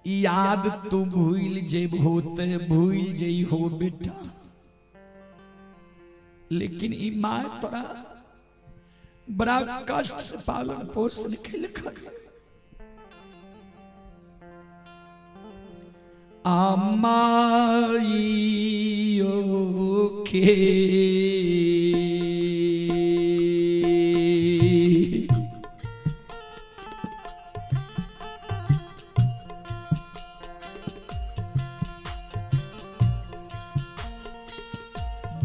याद तू भूल जेबहो ते भूल जइहो बेटा, लेकिन ई माय तोरा बड़ा कष्ट से पालन पोषण केलक। अमाइयो के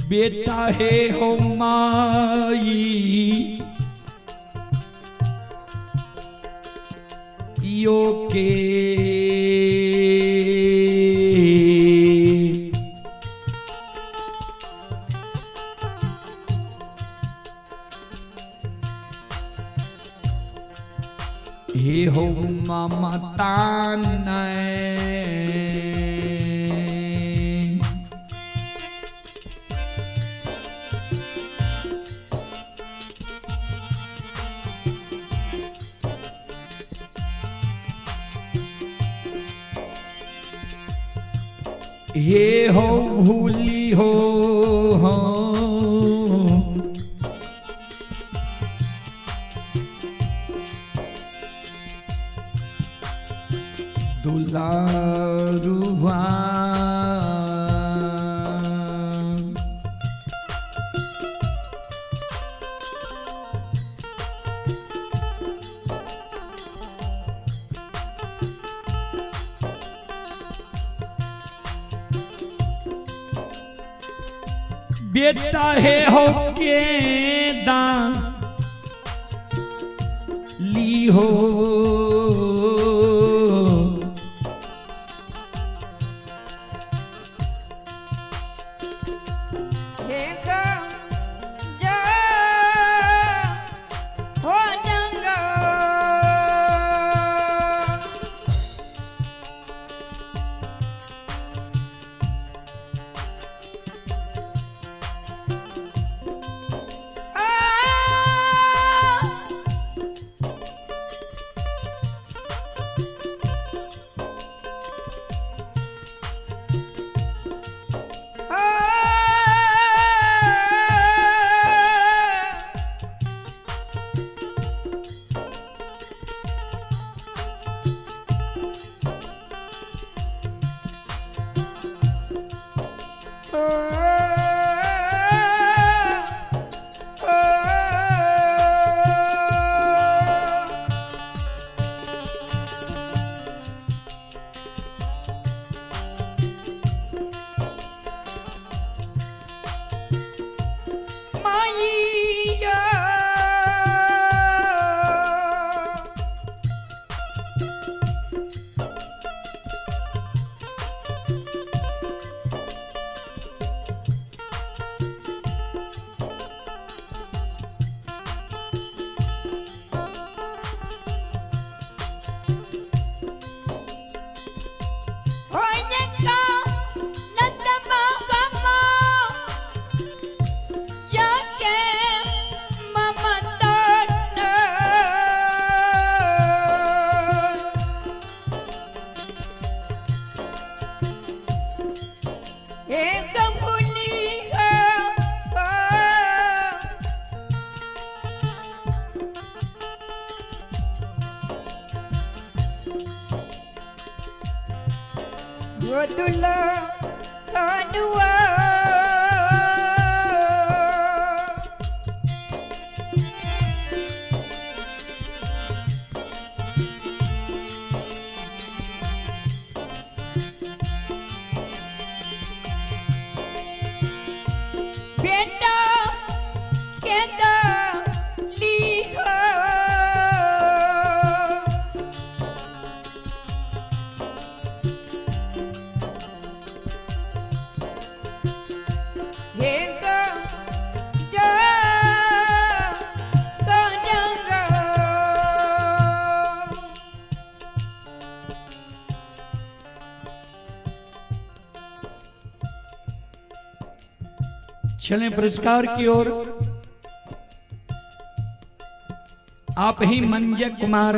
बेटा हे हो माई यो के, हे हो ममता नय। हे हो भूली हो दुलारुआ, बेटा है हो के दान ली हो, चलें पुरस्कार की ओर। आप ही मंजय कुमार,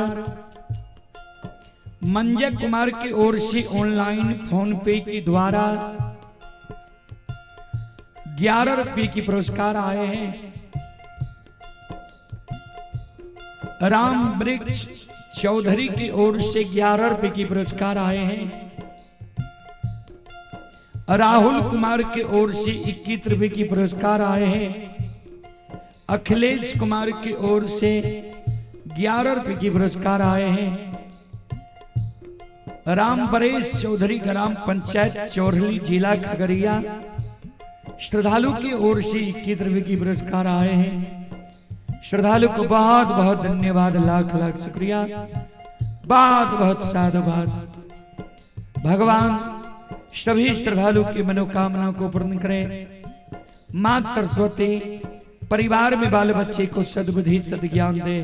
मंजय कुमार की ओर से ऑनलाइन फोन पे के द्वारा 11 रुपये की पुरस्कार आए हैं। राम वृक्ष चौधरी की ओर से 11 रुपये की पुरस्कार आए हैं। राहुल कुमार की ओर से 21 रुपये की पुरस्कार आए हैं। अखिलेश कुमार की ओर से 11 रुपये की पुरस्कार आए हैं। राम परेश चौधरी ग्राम पंचायत चौरली जिला खगड़िया श्रद्धालु की ओर से 21 रुपये की पुरस्कार आए हैं। श्रद्धालु को बहुत बहुत धन्यवाद, लाख लाख शुक्रिया, बहुत बहुत साधुवाद। भगवान सभी श्रद्धालु की मनोकामना को पूर्ण करें। मां सरस्वती परिवार में बाल बच्चे को सद्बुद्धि सद्ज्ञान दे।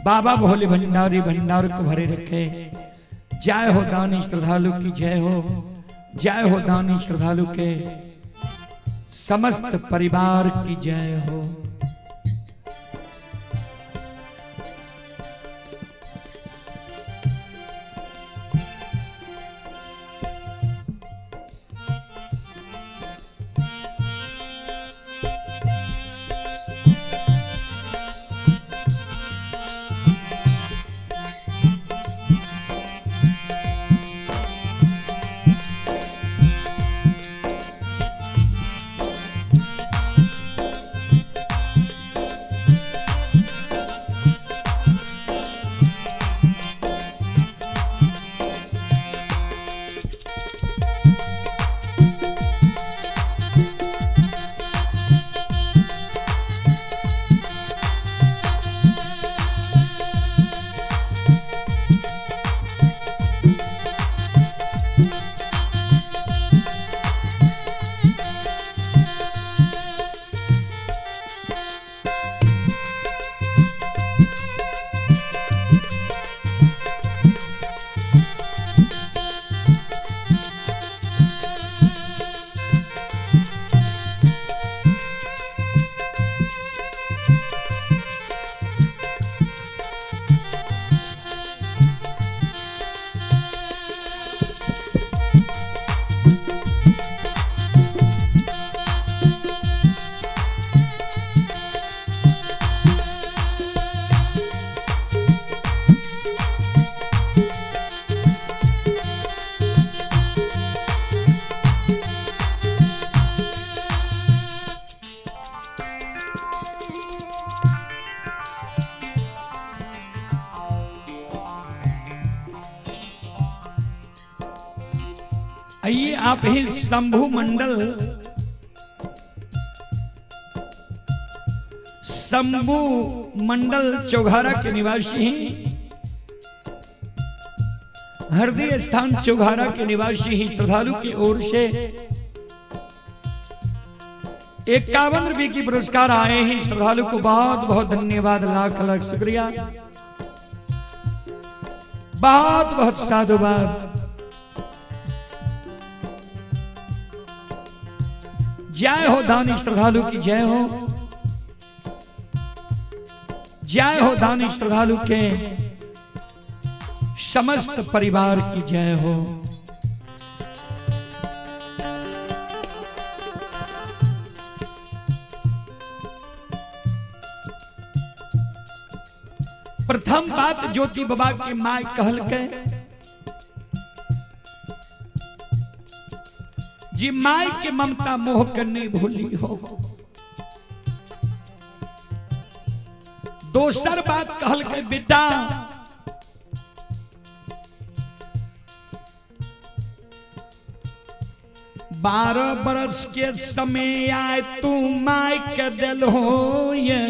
बाबा भोले भंडारी भंडार को भरे रखे। जय हो दानी श्रद्धालु की जय हो, जय हो दानी श्रद्धालु के समस्त परिवार की जय हो। आइए आप ही शंभू मंडल, शंभू मंडल चौघारा के निवासी हैं। हृदय स्थान चौघारा के निवासी हैं। श्रद्धालु की ओर से 51 रुपए की पुरस्कार आए हैं। श्रद्धालु को बहुत बहुत धन्यवाद, लाख लाख शुक्रिया, बहुत बहुत साधुवाद। जय हो दानी श्रद्धालु की जय हो, जय हो दानी श्रद्धालु के समस्त परिवार की जय हो। प्रथम बात ज्योति बाबा के my कहल के जी my के ममता मोह के नहीं भूली हो। दोसर बात कहल के बेटा 12 बरस के समय आए तू my के दिल हो ये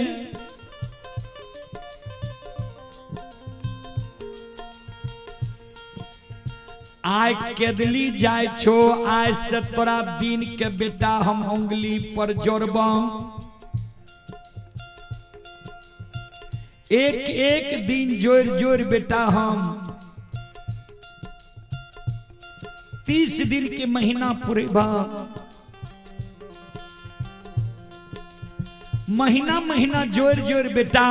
आय केदली जाय छो, आय से तोरा दिन के बेटा हम उंगली पर जोड़ब। एक एक दिन जोड़ जोड़ बेटा हम 30 दिन के महीना पुरेबा। महीना महीना जोर जोर बेटा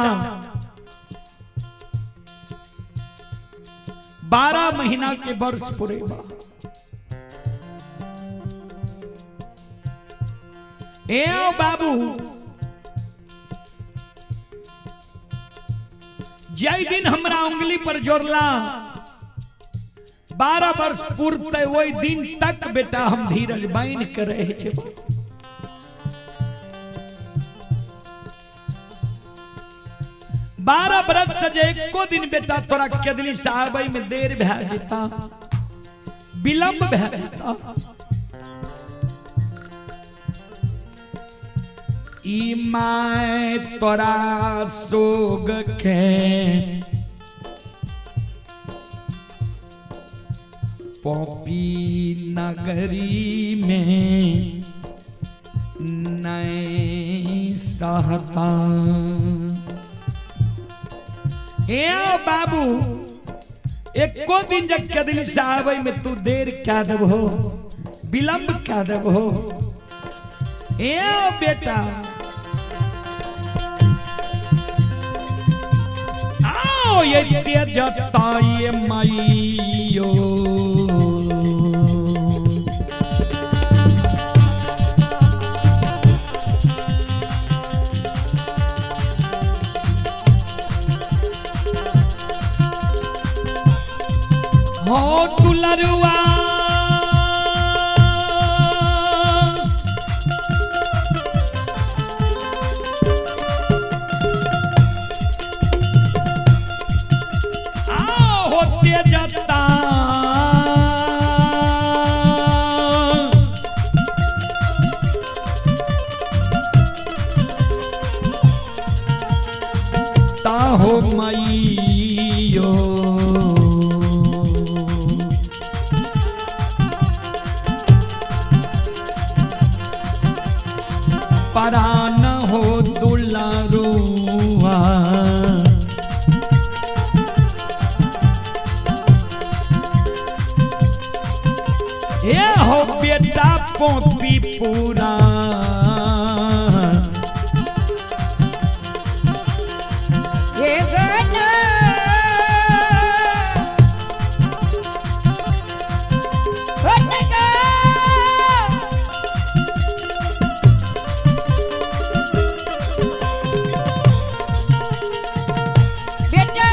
12 महीना के वर्ष पूरे ए बाबू जय दिन हमरा उंगली पर जोड़ला 12 वर्ष पूरते वही दिन तक बेटा हम धीरज बांध के रहे छे। 12 बरस से जे एको दिन बेटा तोरा केदली से आबै में देर भए जेता, विलंब भए जेता, ई my तोरा सोग के पॉपी नगरी में नहीं सहता। ए बाबू एको दिन जब केदली से आबै में तू देर क्या देबहो, विलंब क्या देबहो। ए बेटा आओ ये तेजता ये माइयो हो दुलरुआ आओ होते जता ताहो मईयो परान हो दुलारुआ ए हो बेटा पोपी पूरा ये गाना होटगा बेटा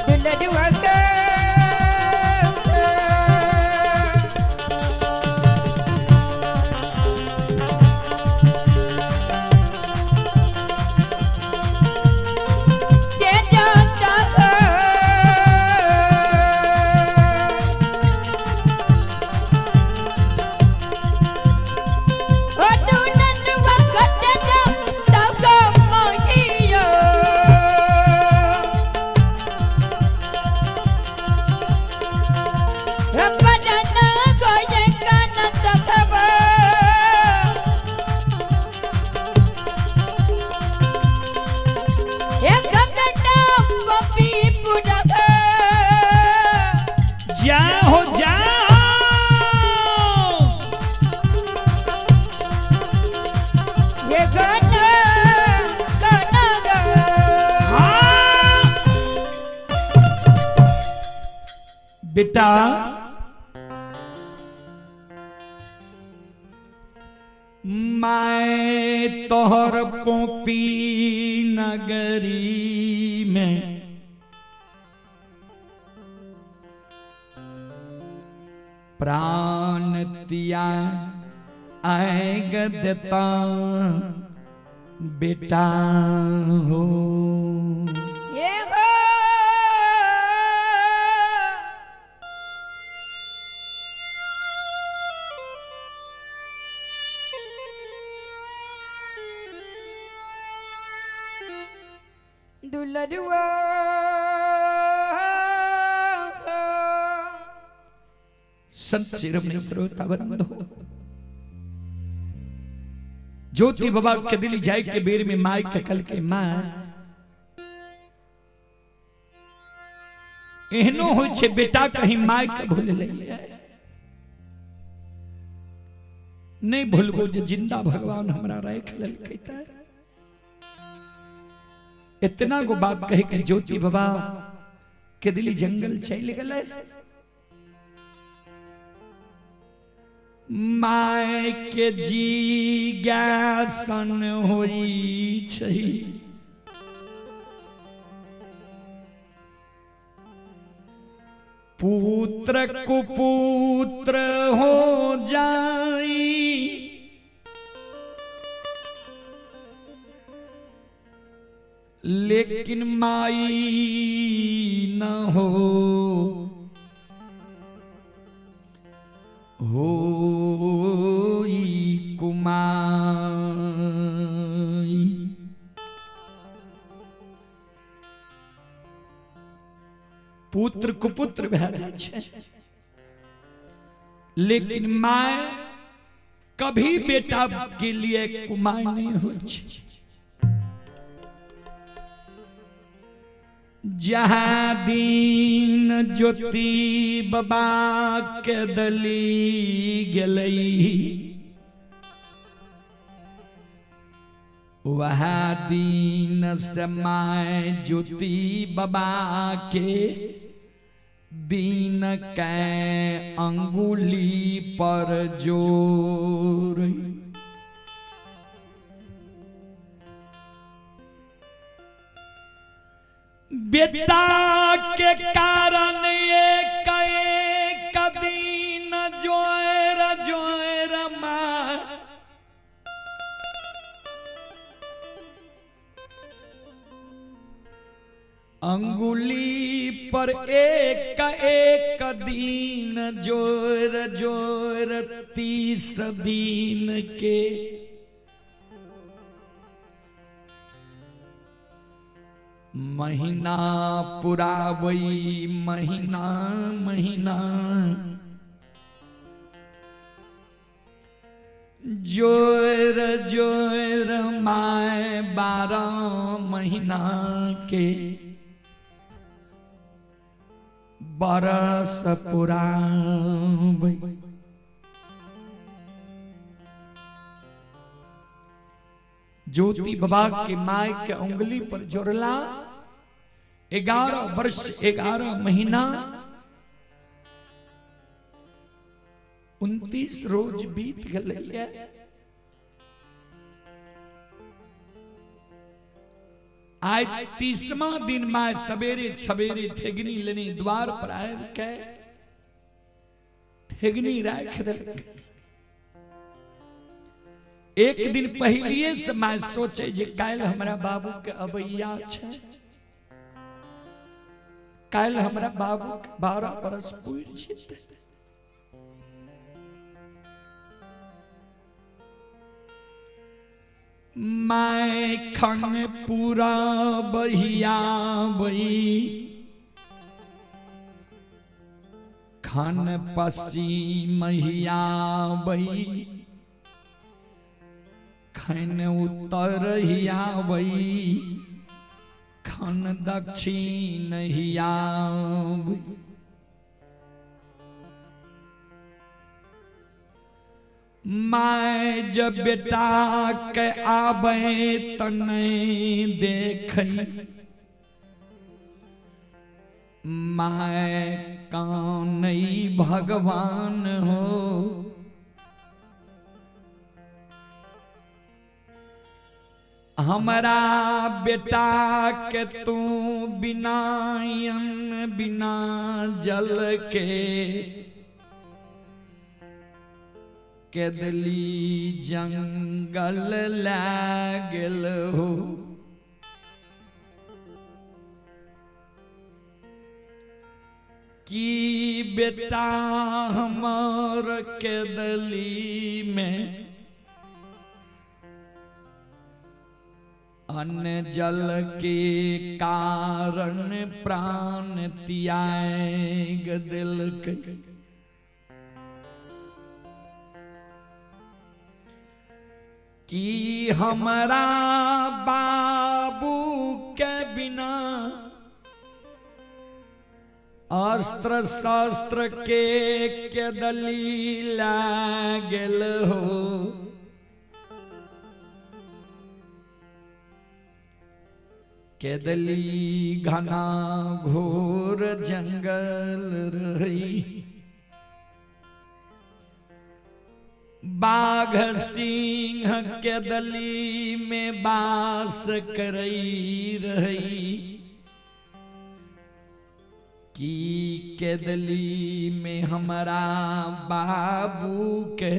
दुलरुआ का जा हो जाओ ये गाना गाना गा हाँ। बेटा मैं तोहर पोपी नगरी में प्राण तिया आएग देता बेटा हो। ये हो दुलरुआ संत शिरोमणि श्रोता बंधु ज्योति बाबा के दिल जाए के बेर में माई के कल के माँ एहनो होइ छै बेटा कहीं माय के भूललै, नहि भूलबो जे जिंदा भगवान हमरा राखि लेलकै। तऽ इतना गो बात कहे के ज्योति बाबा के दिली जंगल चलि गेलै। My के जिज्ञासन होइ छै, पुत्र कुपुत्र हो जाई, लेकिन माई न हो होई कुमाई। पुत्र कुपुत्र भए जाइ छै, लेकिन my कभी बेटा के लिए कुमाय नहीं होइ छै। जहाँ दिन ज्योति बाबा के दली गेलै, वहाँ दिन से my ज्योति बाबा के दिन के अंगुली पर जोर। बेटा के कारण एक एक दिन जोर जोर माँ अंगुली पर एक एक दिन जोर जोर 30 दिन के महीना पुराबई, महीना महीना जोर जोर my 12 महीना के बरस पुराबई। ज्योति बाबा के my के उंगली पर जोड़ला 11 वर्ष 11 महीना 29 रोज बीत गए। आज 30वां दिन my सवेरे सवेरे ठेगनी लेने द्वार पर आयल के ठेगनी राख देलकै। एक दिन पहलिए से my सोचे जे काल्हि हमरा बाबू के अबैया छै, काल्हि हमरा बाबू के 12 बरस पुरि जेतै। My खन पूरा बहिया बही, खन पसी महिया बही, खन उत्तर हिया बही, खन दक्षिण हिया बही। My जब बेटा के आबे त नहीं देखै, my कानै भगवान हो। हमरा बेटा के तू बिना अन्न बिना जल के केदली जंगल लागल हो। की बेटा हमर केदली में अन्न जल के कारण प्राण त्याग दिलकै। कि हमरा बाबू के बिना अस्त्र शस्त्र के केदली लागल हो। केदली घना घोर जंगल रही, बाघ सिंह केदली में बास करई रही। की केदली में हमारा बाबू के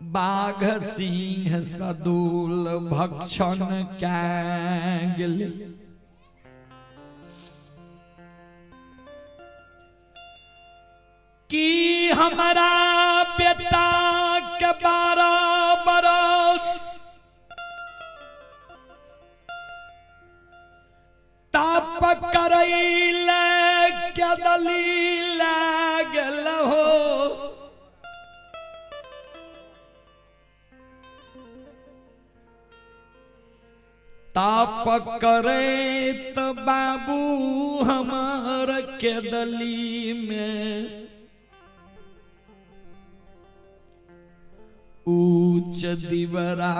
बाघ सिंह सदूल भक्षण कै गेल। की हमारा बेटा के 12 बरस ताप करैले केदली लागल हो। ताप करे त बाबू हमार केदली में ऊंच दीवरा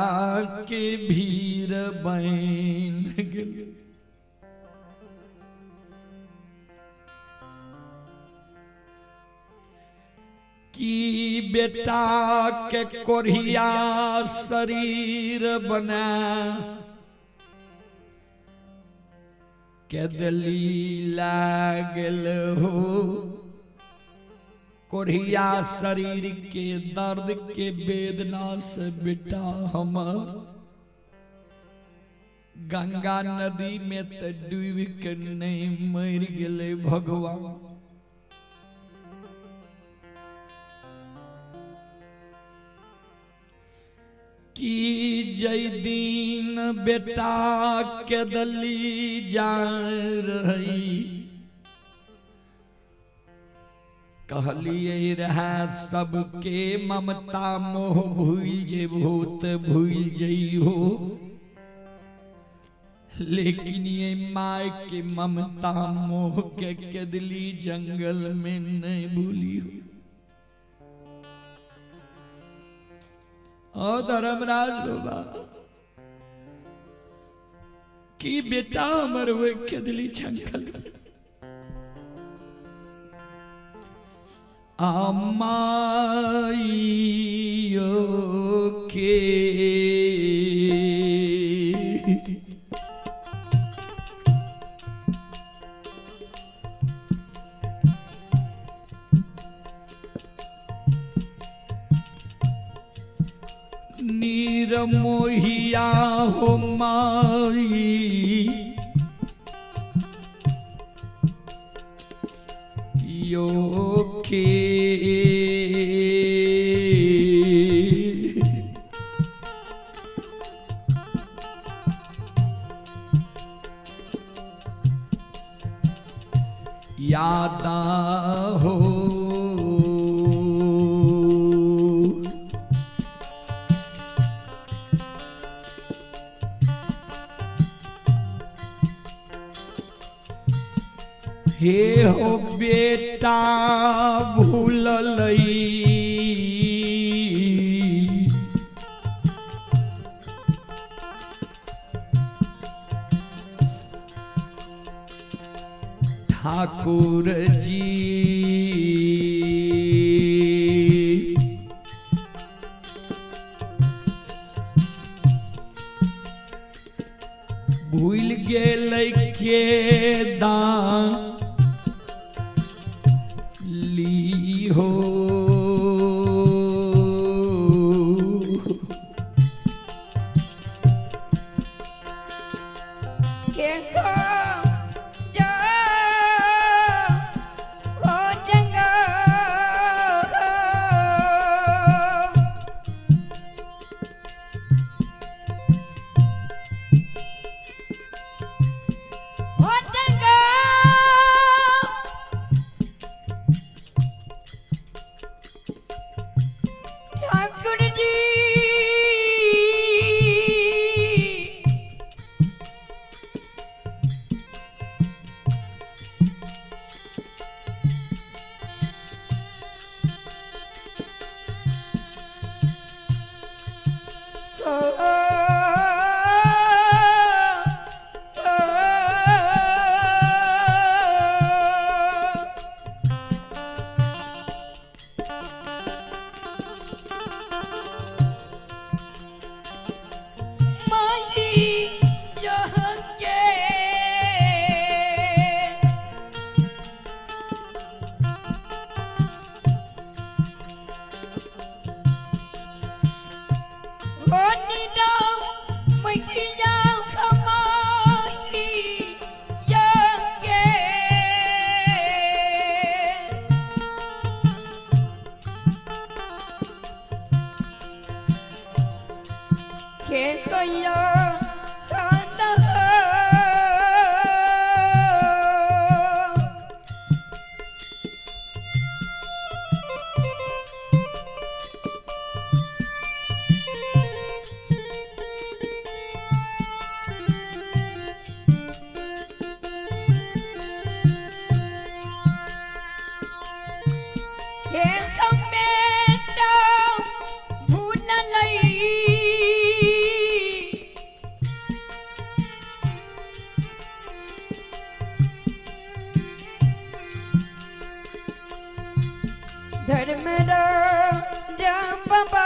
के भीड़ बन गेल। की बेटा के कोरिया शरीर बना केदली लागल हो। कोरिया शरीर के दर्द के वेदना से बेटा हमर गंगा नदी में तो डूब के नहीं मर गेले भगवान। की जय दिन बेटा केदली जा रही, कहलिए रहा सबके ममता मोह भूल जेबहो त भूल जइहो, लेकिन ये my के ममता मोह के केदली जंगल में नहीं भूली हो। ओ धर्मराज बाबा की बेटा हमर हुए केदली जंगल अमाइयो के नीर मोहिया हो माई यो के यादा हो। हे हो बेटा भूललई ठाकुर जी, भूल गेलै के दान ली हो। के खो जो हो चंगा हो चंगा। हो। माई यह के Oh. धर्म बाबा।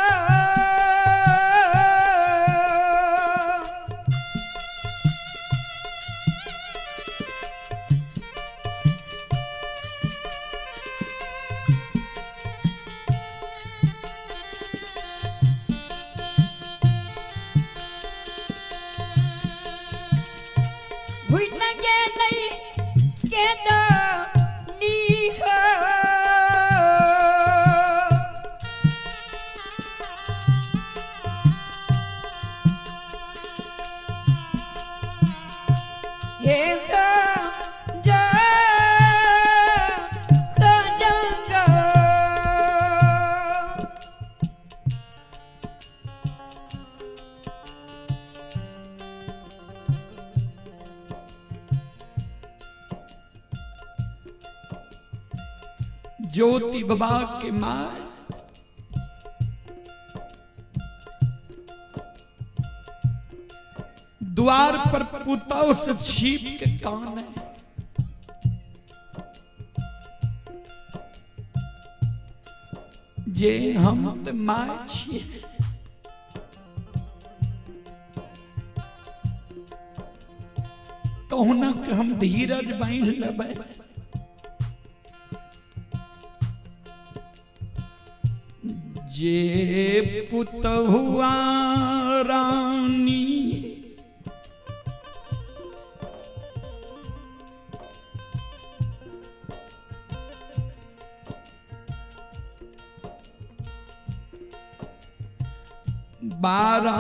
भूल गेलै के लीह। हे जा जग। ज्योति बाबा के माँ द्वार पर पुताओ से छीप के कान है। जे हम ते माय छियै, कहुना के हम धीरज बांध लेबै। जे पुतहुआ रानी 12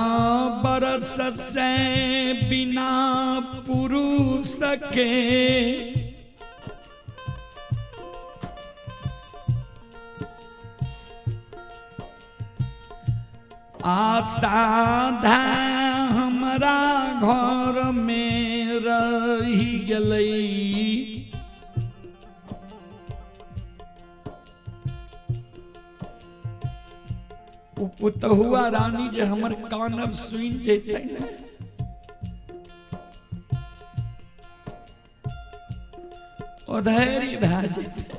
बरस से बिना पुरुष के आसाधा हमरा घर में रही गेलै। उ पुतहुआ रानी जे हमर कानब सुनि जेतै ने, ओधैर्य भए जेतै।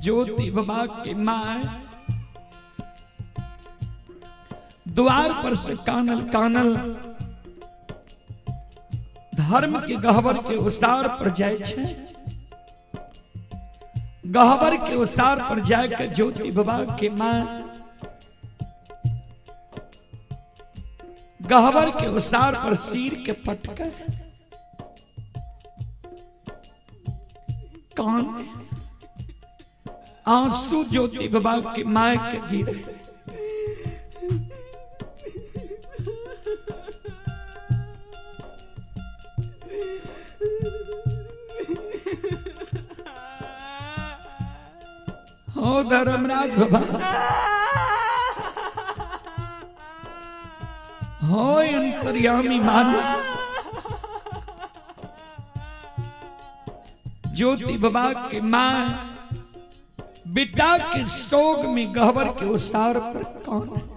ज्योति बाबा के माय द्वार पर से कानल कानल धर्म के गहबर के उसार पर जाय छै। गहबर के उसार पर जाके ज्योति बाबा के माँ गहबर के उसार पर सिर के पटके कान आंसू ज्योति बाबा के माय के गिरे। हो धर्मराज बाबा, हो अंतर्यामी मानो ज्योति बाबा के माँ बेटा के शोक में गहबर के उसार पर कौन है?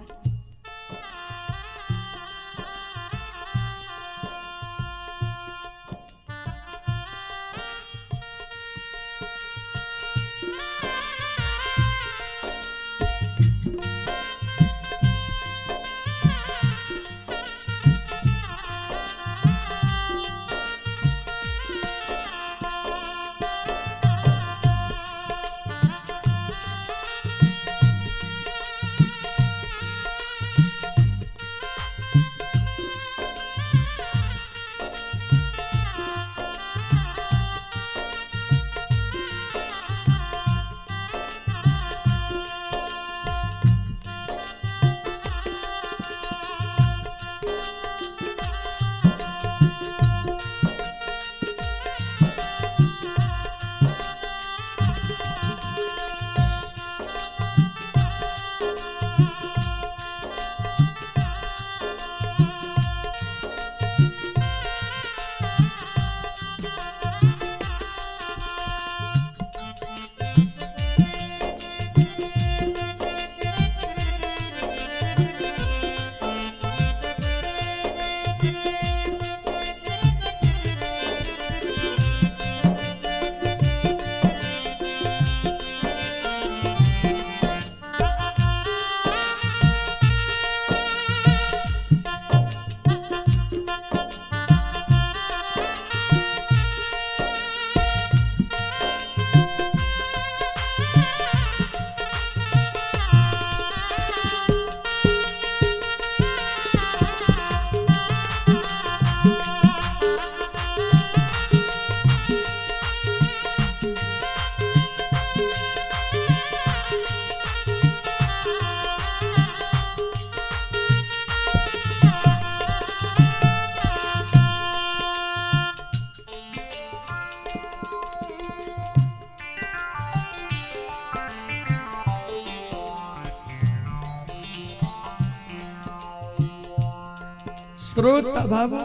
श्रोता बाबा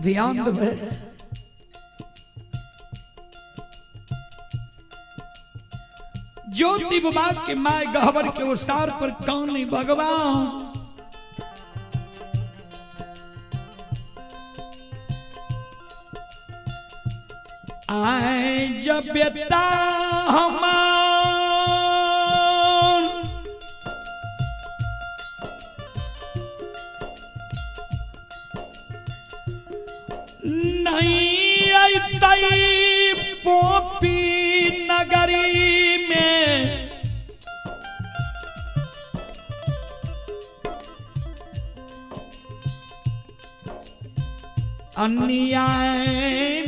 ध्यान देबै। ज्योति बाबा के my गहबर के उसार पर कौन नहीं भगवान। आए जब बेटा हमार नहीं अतई पोपी नगरी में, अन्याय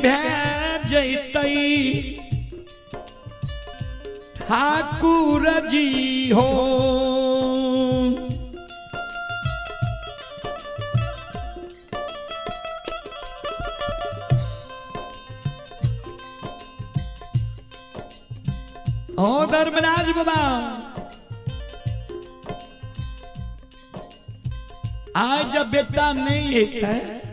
भेजतई ठाकुर जी हो। ओ धर्मराज बाबा, आज जब बेटा नहीं है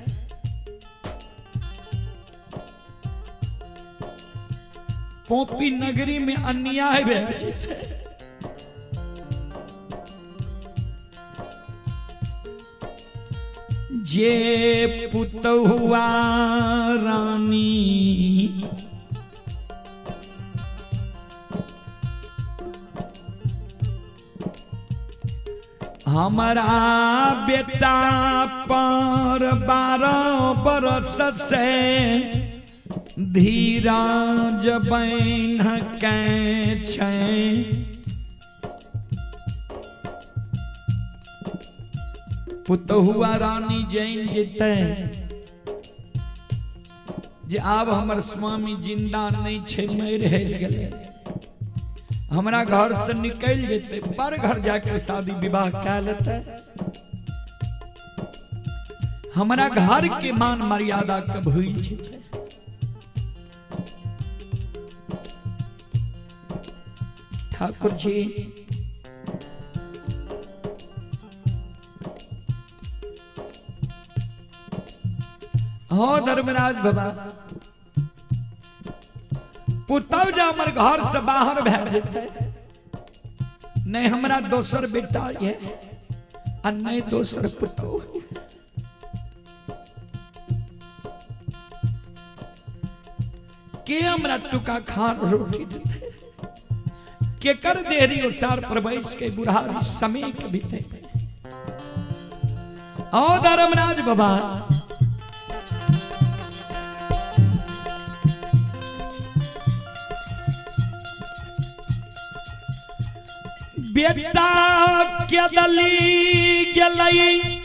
पोपी नगरी में अन्याय है। जे पुतहुआ रानी हमारा बेटा पर 12 बरस से धीराज बन के छै। पुतहुआ रानी जैन जेतै जे आब हमर स्वामी जिंदा नहीं छै, मरि गेलै, हमरा घर से निकल जेतै, पर घर जाके शादी विवाह कै लेतै, हमरा घर के मान मर्यादा के भूल जेतै। ठाकुर जी हो धर्मराज बाबा, पुतहु जे हमर घर से बाहर भए जेतै, नहि हमरा दोसर बेटा ये आ नहि दोसर पुतहु। के हमरा टुका खान रोटी देतै? केकर देहरी उसार पर बैस के बुढ़ारी समय के बीते? आओ धर्मराज बाबा, बेटा के दली गेलई,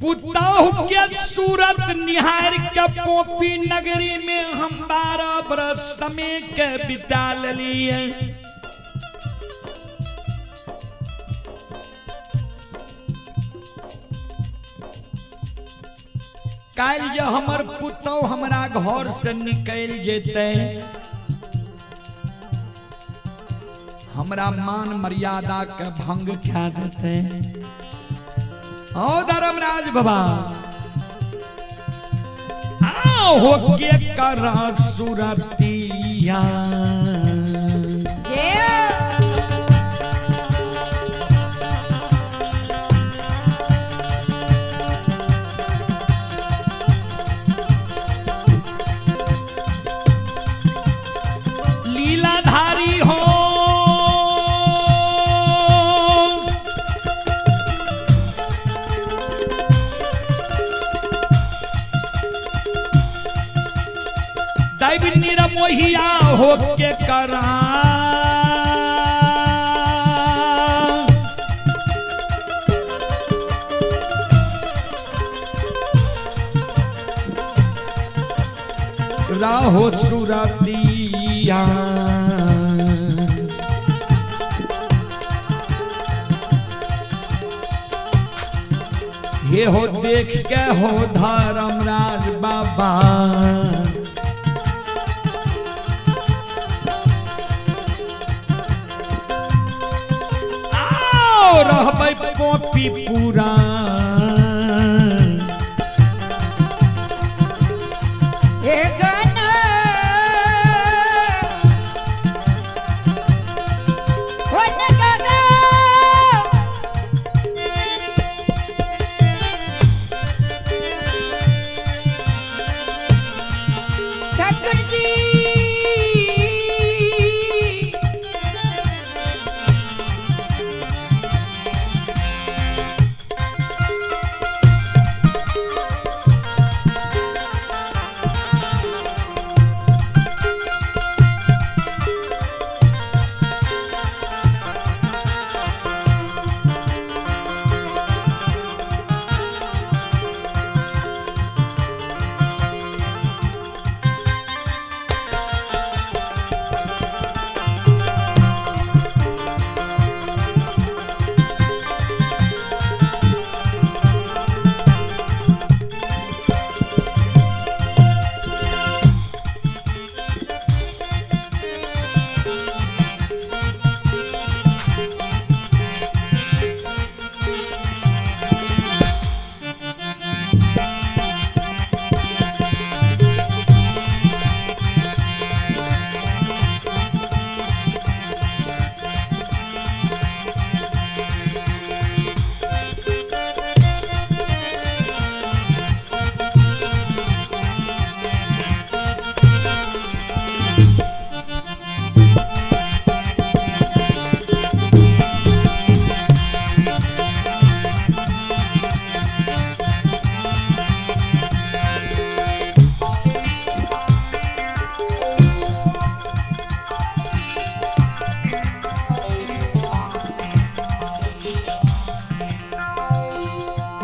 पुतहु के सूरत निहार के पोपी नगरी में हम 12 बरस समय के बिता लेलिए। काल्हि जे हमर पुतहु हमरा घर से निकलि जेतै, हमरा मान मर्यादा के भंग कए देतै। ओ धर्मराज बाबा, आओ हो के करा सुरतिया। लीलाधारी हो, दैव निरमोहिया हो के करा राहो सुरतिया। ये हो देख के हो धर्मराज बाबा, आओ रहबै पोपी पूरा। ठाकुर जी,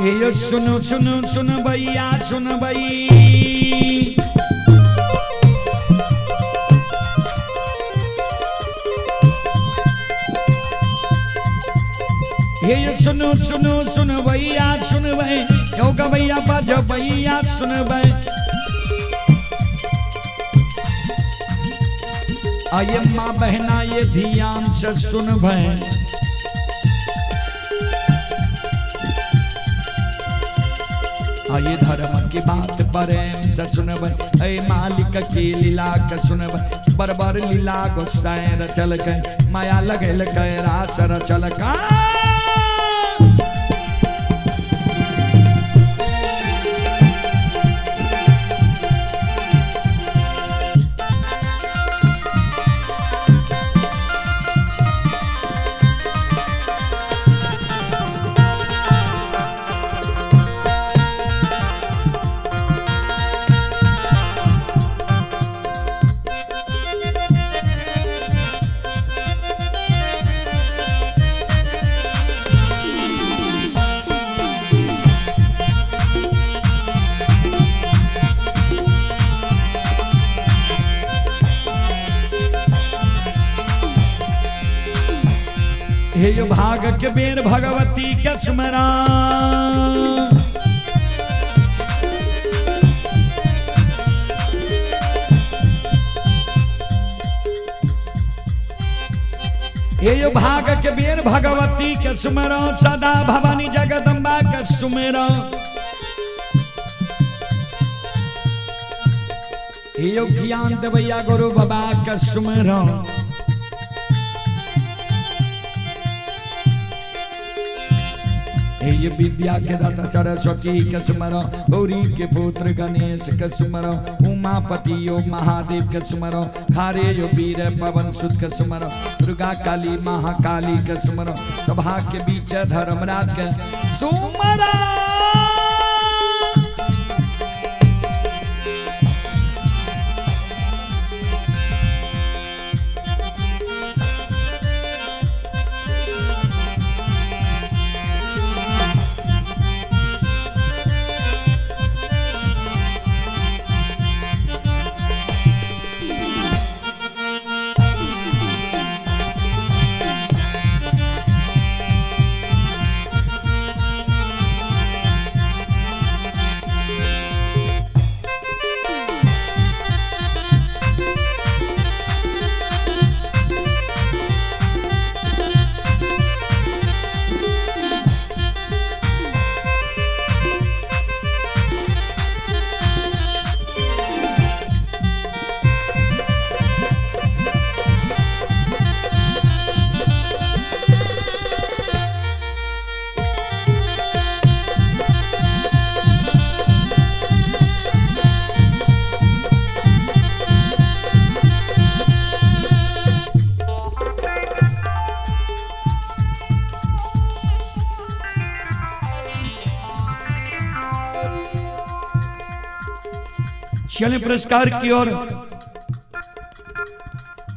हे यो सुनो सुनो सुन भैया सुन भई, हे यो सुनो सुनो सुन भैया सुन भई, यो गवैया बाज भैया सुन भई। आये माँ बहना ये ध्यान से सुन भई। आये धर्म के बात प्रेम से सुनबै, ऐ मालिक के लीला के सुनबै। बरबर लीला गोसाई रचल के, माया लगल के रास रचल का। हे यो भाग के बेर भगवती के सुमरा, हे यो भाग के बेर भगवती के सुमरा, सदा भवानी जगदम्बा के सुमेरा। हे यो ज्ञान देवैया गुरु बाबा के सुमेरा। ये विद्या के दाता सरस्वती के सुमरो, गौरी के पुत्र गणेश के सुमरो, उमापति यो महादेव के सुमरो, खारे यो वीर पवन सुत के सुमरो, दुर्गा काली महाकाली के सुमरो, सभा के बीच धर्मराज के सुमरो। चले पुरस्कार की ओर।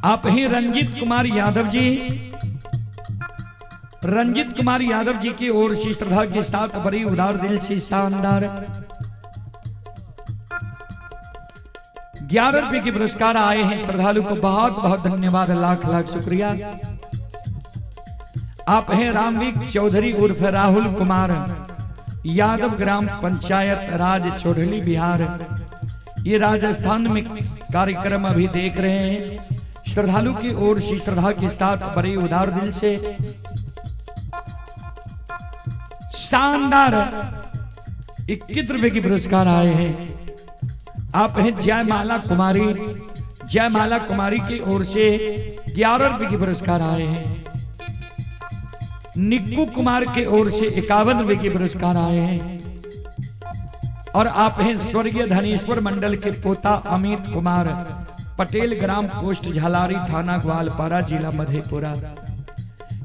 आप ही रंजीत कुमार यादव जी, रंजीत कुमार यादव जी की ओर से श्रद्धा के साथ बड़ी उदार दिल से शानदार 11 रुपए के पुरस्कार आए हैं। श्रद्धालु को बहुत बहुत धन्यवाद, लाख लाख शुक्रिया। आप हैं रामवीर चौधरी उर्फ राहुल कुमार यादव, ग्राम पंचायत राज चौधरी, बिहार। ये राजस्थान में कार्यक्रम अभी देख रहे हैं। श्रद्धालु की ओर से श्रद्धा के साथ बड़े उदार दिल से शानदार 21 रुपए के पुरस्कार आए हैं। आप हैं जयमाला कुमारी, जयमाला कुमारी की ओर से 11 रुपए के पुरस्कार आए हैं। निक्कू कुमार के ओर से 51 रुपए के पुरस्कार आए हैं। और आप हैं स्वर्गीय धनेश्वर मंडल के पोता अमित कुमार पटेल, ग्राम पोस्ट झालारी, थाना ग्वालपारा, जिला मधेपुरा।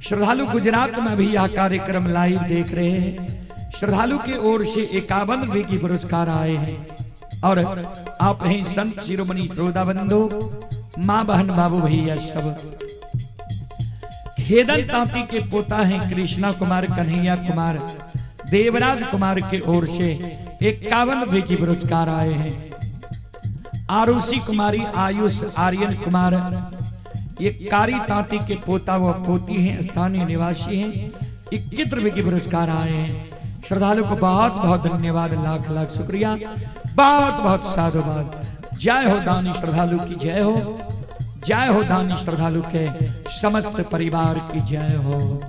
श्रद्धालु गुजरात में भी यह कार्यक्रम लाइव देख रहे हैं। श्रद्धालु की ओर से 51 रुपए की पुरस्कार आए हैं। और आप हैं संत शिरोमणि श्रोता बंधु, माँ बहन बाबू भैया सब। खेदन तांती के पोता हैं कृष्णा कुमार, कन्हैया कुमार, देवराज कुमार के ओर से 51 रुपए की पुरस्कार आए हैं। आरुषि कुमारी, आयुष आर्यन कुमार, ये कारी तांती के पोता व पोती हैं, स्थानीय निवासी हैं, 21 रुपए के पुरस्कार आए हैं। श्रद्धालु को बहुत बहुत धन्यवाद, लाख लाख शुक्रिया, बहुत बहुत साधुवाद। जय हो दानी श्रद्धालु की जय हो, जय हो दानी श्रद्धालु के समस्त परिवार की जय हो।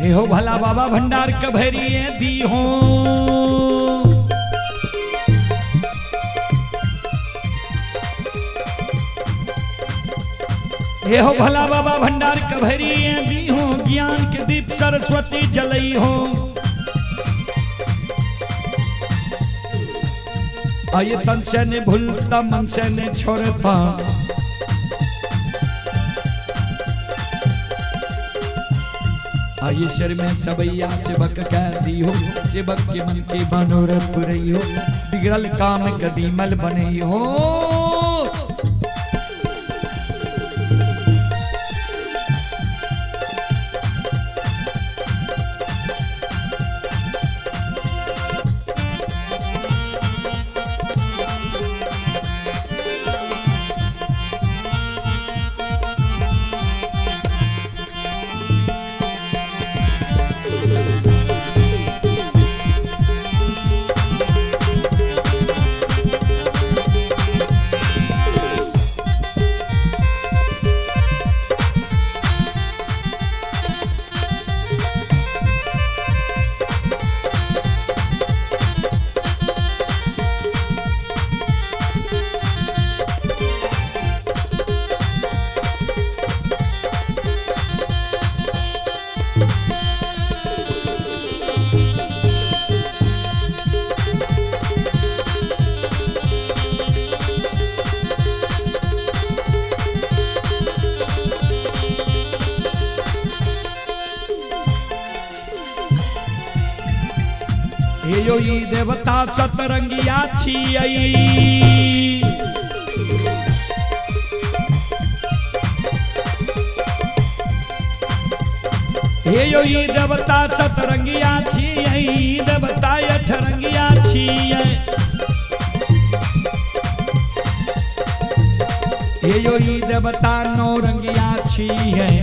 हे हो भला बाबा भंडार के भैरिए दी हो। हे हो भला बाबा भंडार के भैरिए दी हो, ज्ञान के दीप सरस्वती जलई हो। आये तन से ने भूलता मन से ने छोड़ता, आये सिर में सबैया सेवक कह दी हो, सेवक के मन के मनोरथ पुरई हो, बिगड़ल काम कदीमल बनई हो। हे यो ई देवता सतरंगिया छियै, हे यो ई देवता सतरंगिया छियै, देवता अठरंगिया छियै। हे यो ई देवता नौरंगिया छियै।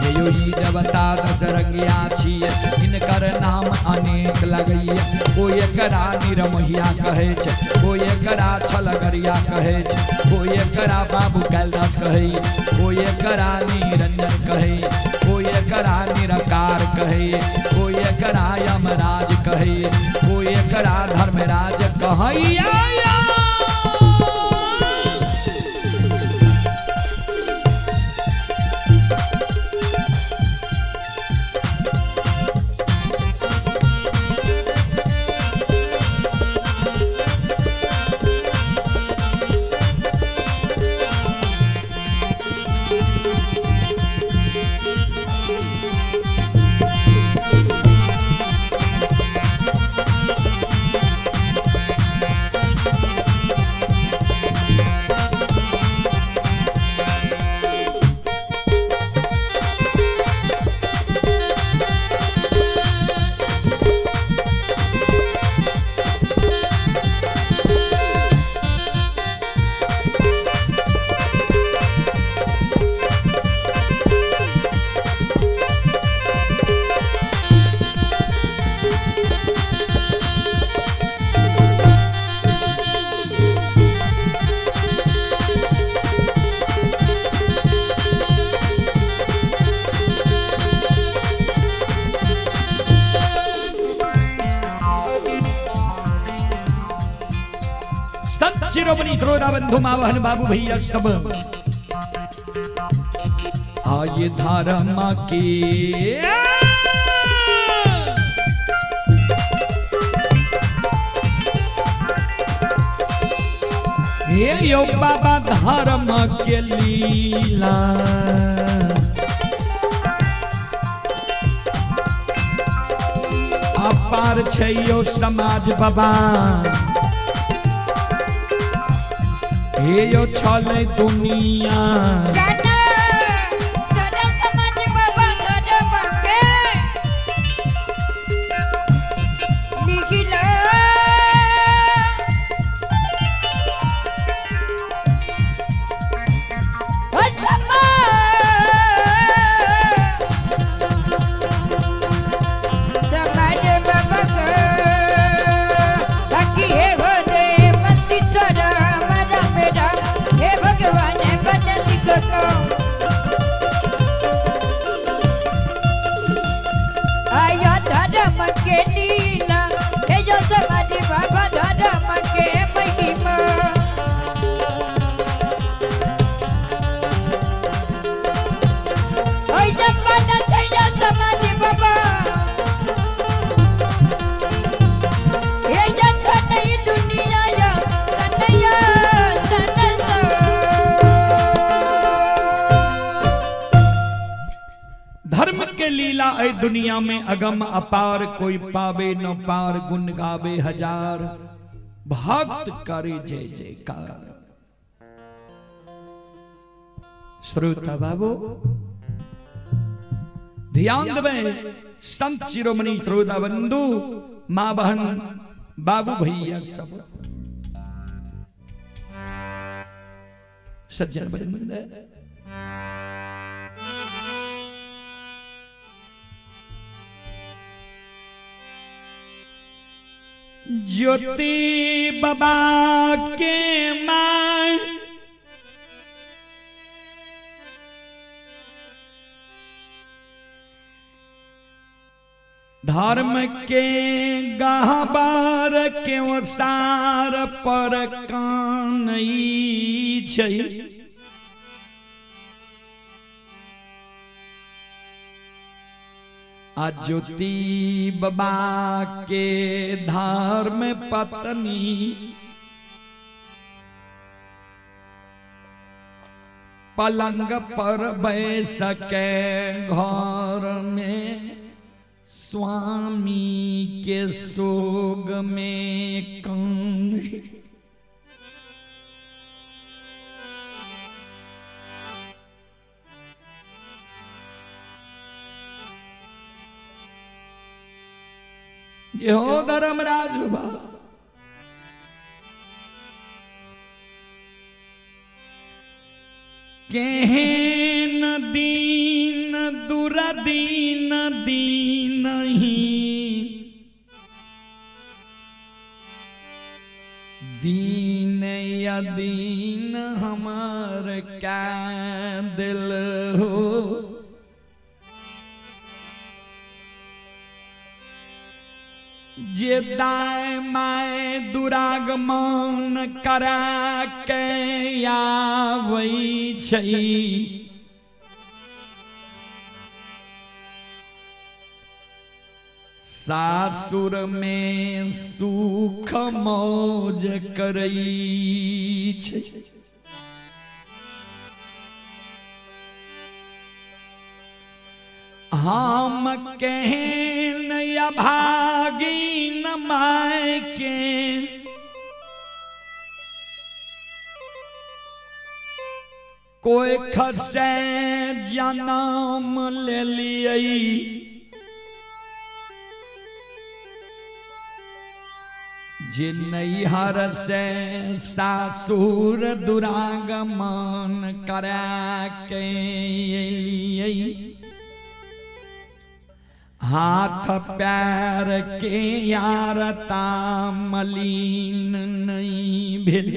हे यो ई देवता दशरंगिया छियै, हिनकर नाम अनेक लगैया। कोई एकरा निरमोहिया कहै छै, कोई एकरा छलगरिया कहै छै, कोई एकरा बाबू कैलदास कहै, कोई एकरा निरंजन कहै, कोई एकरा निराकार कहै, कोई एकरा यमराज कहै, कोई एकरा धर्मराज कहैया। संत शिरोमणि त्रोड़ा बंधु मावहन बाबू भैया सब आये धर्म के हे यो बाबा धर्म के लीला। अपार छै यो समाज बाबा, हे यो छलै दुनिया। सादा सादा समाज बाबा धर्म के निखिला। ओ समाज बाबा के बाकी हे हो रे मस्ती तोरा हमारा बेटा, हे भगवान बदल। धर्म के लीला ऐ दुनिया में अगम अपार, कोई पावे न पार, गुण गावे हजार, भक्त करे जय जयकार। श्रोता बाबू ध्यान देवे, संत शिरोमणि श्रोता बंधु, माँ बहन बाबू भैया सब सज्जन बंधु, ज्योति बाबा के मां धर्म के गहबर के ओसार पर कानई छै, आ ज्योति बाबा के धर्म पत्नी पलंग पर बैस के घर में स्वामी के सोग में कान। ये हो धर्मराज बा, केहन दीन दुरदीन दीनही, दीन यदीन हमार क्या दिल हो, जे दाएं माए दुरागमन करा के आबै छै, सासुर में सुख मौज करै छै। हम केहन अभागिन my के कोई खसे जनम ले लियै, जे नैहर से सासुर दुरागमन करा के एलियै, हाथ पैर के यारता मलिन नहीं भेल।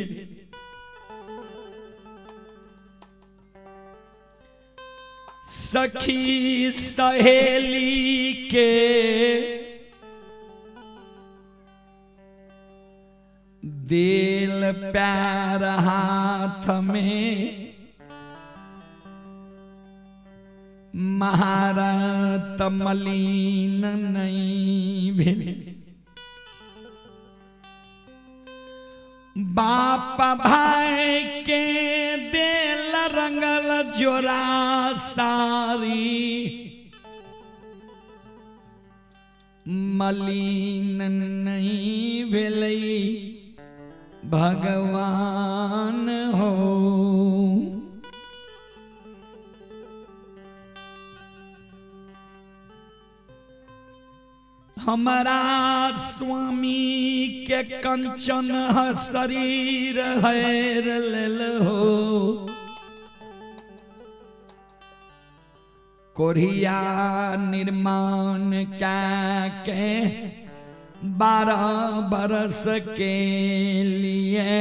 सखी सहेली के दिल पैर हाथ में महारत मलिन नहीं भेल। बाप भाई के दिल रंगल जोरा सारी मलिन नहीं भेलई भगवान हो। हमारा स्वामी के कंचन शरीर हैर लेल हो, कोरिया निर्माण के 12 बरस के लिए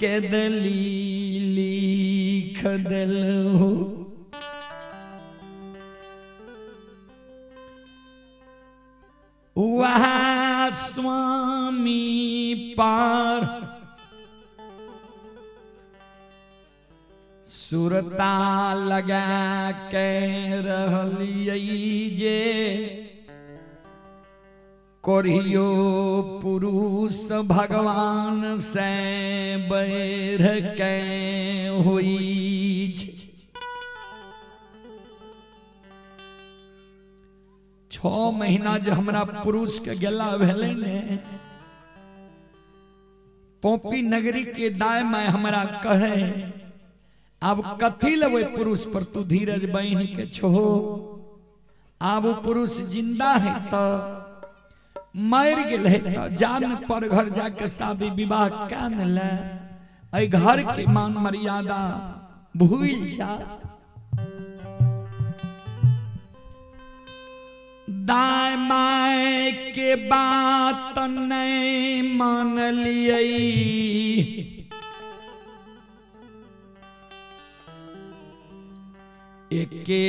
के दली लिख दिल हो। वह स्वामी पार सुरता लगा के रहलियै जे कोरियो पुरुष भगवान से बैर के हुई। 6 महीना जे हमरा पुरुष के गेला भेलै ने, पोपी नगरी के दाय माय हमरा कहे आब कथी लेबै पुरुष पर तू धीरज बहिन के छो, आब वो पुरुष जिंदा है तो मर गेल है तो जान पर घर जाके शादी विवाह क्या न ले, एहि घर के मान मर्यादा भूल जा। दाय my के बात नहीं मान लियै, एके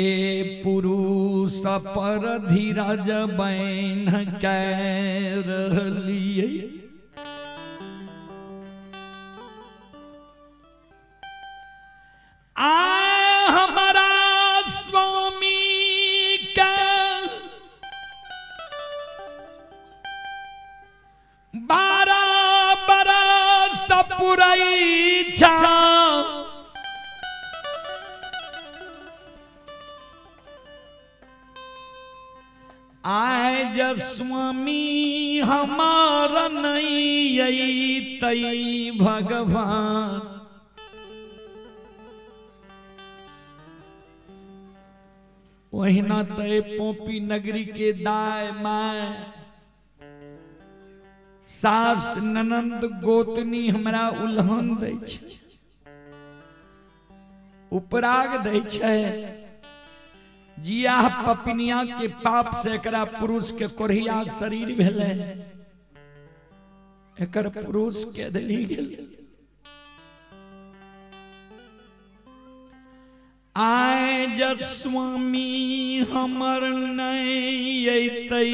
पुरुष पर धीरज बैन के रहलियै। आ हमारा स्वामी के 12 बरस पुरैछा, आय स्वामी हमार नहीं अइतै भगवान। ओहिना ते पोपी नगरी के दाय my सास ननंद गोतनी हमरा उल्हन दै छै, उपराग दै छै। जिया पपिनिया के पाप से एकरा पुरुष के कोढ़िया शरीर भेलै, एकर पुरुष के दली गेल। आय ज स्वामी हमर नहीं अइतै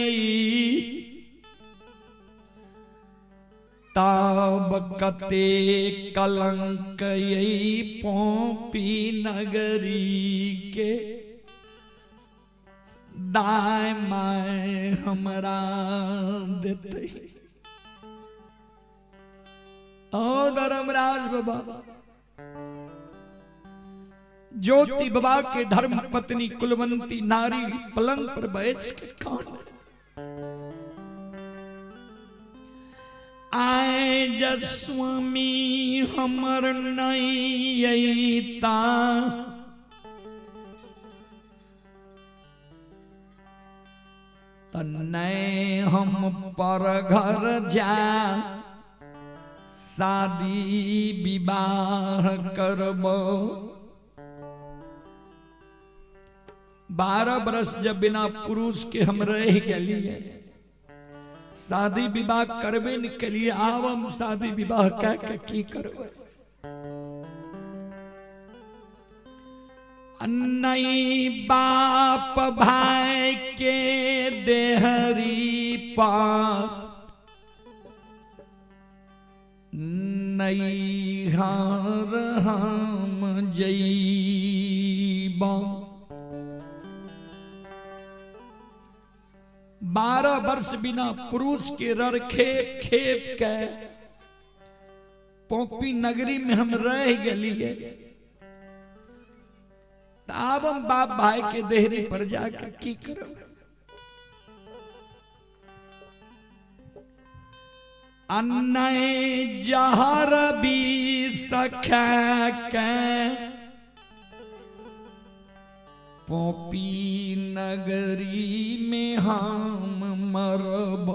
तब कते कलंक अइ पोपी नगरी के दाय my हमरा देतै। ओ धर्मराज बाबा, ज्योति बाबा के धर्म पत्नी कुलवंती नारी पलंग पर बैठ के कान आए ज स्वामी हमर नहीं अइता नहीं हम पर घर जा शादी विवाह करबो। 12 बरस जब बिना पुरुष के हम रह गेलिए, शादी विवाह करबे न के लिए, आब हम शादी विवाह कह के की करबै। नहीं बाप भाई के देहरी पार नैहर हम जइबा। 12 वर्ष बिना पुरुष के रर खेप खेप के पोपी नगरी में हम रह गेलिए, आब हम बाप भाई के देहरी पर जाके की करब। अन्नय जहर भी सखा के पोपी नगरी में हम मरब।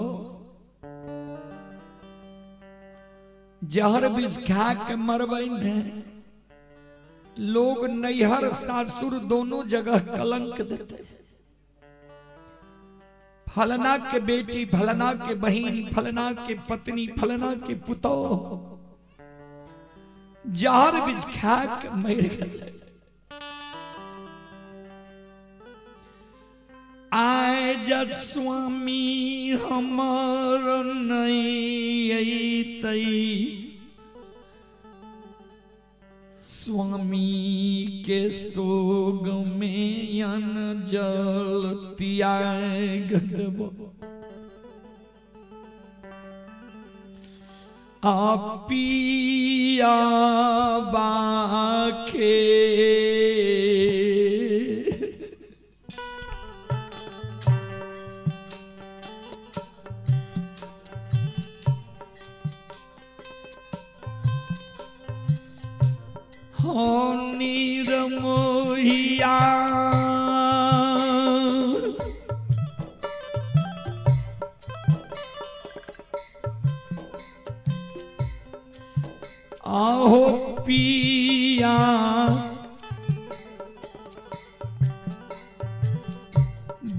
जहर विष खा के मरबै ने, लोग नैहर सासुर दोनों जगह कलंक देते। फलना के बेटी, फलना के बहन, फलना के पत्नी, फलना के पुतोह जहर विष खा के मर गए। आए ज स्वामी हमर नहीं अइतै स्वामी के सोग में अन जल त्याग देबो। पिया बाखे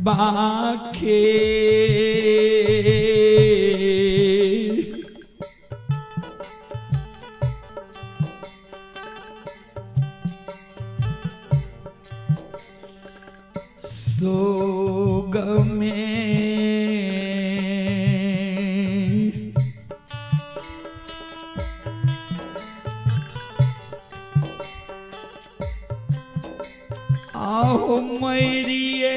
बाखे। सोग में आहो मैरिये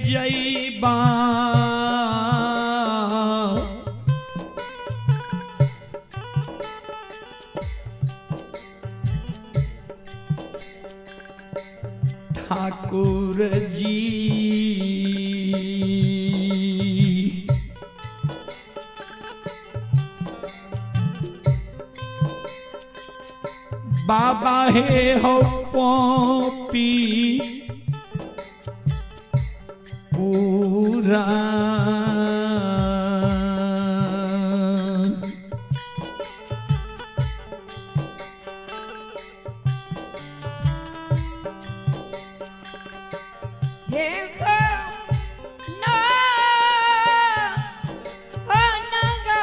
जईबा ठाकुर जी। बाबा हे हो पोपी पूरा। हे हो ना हो ना गो।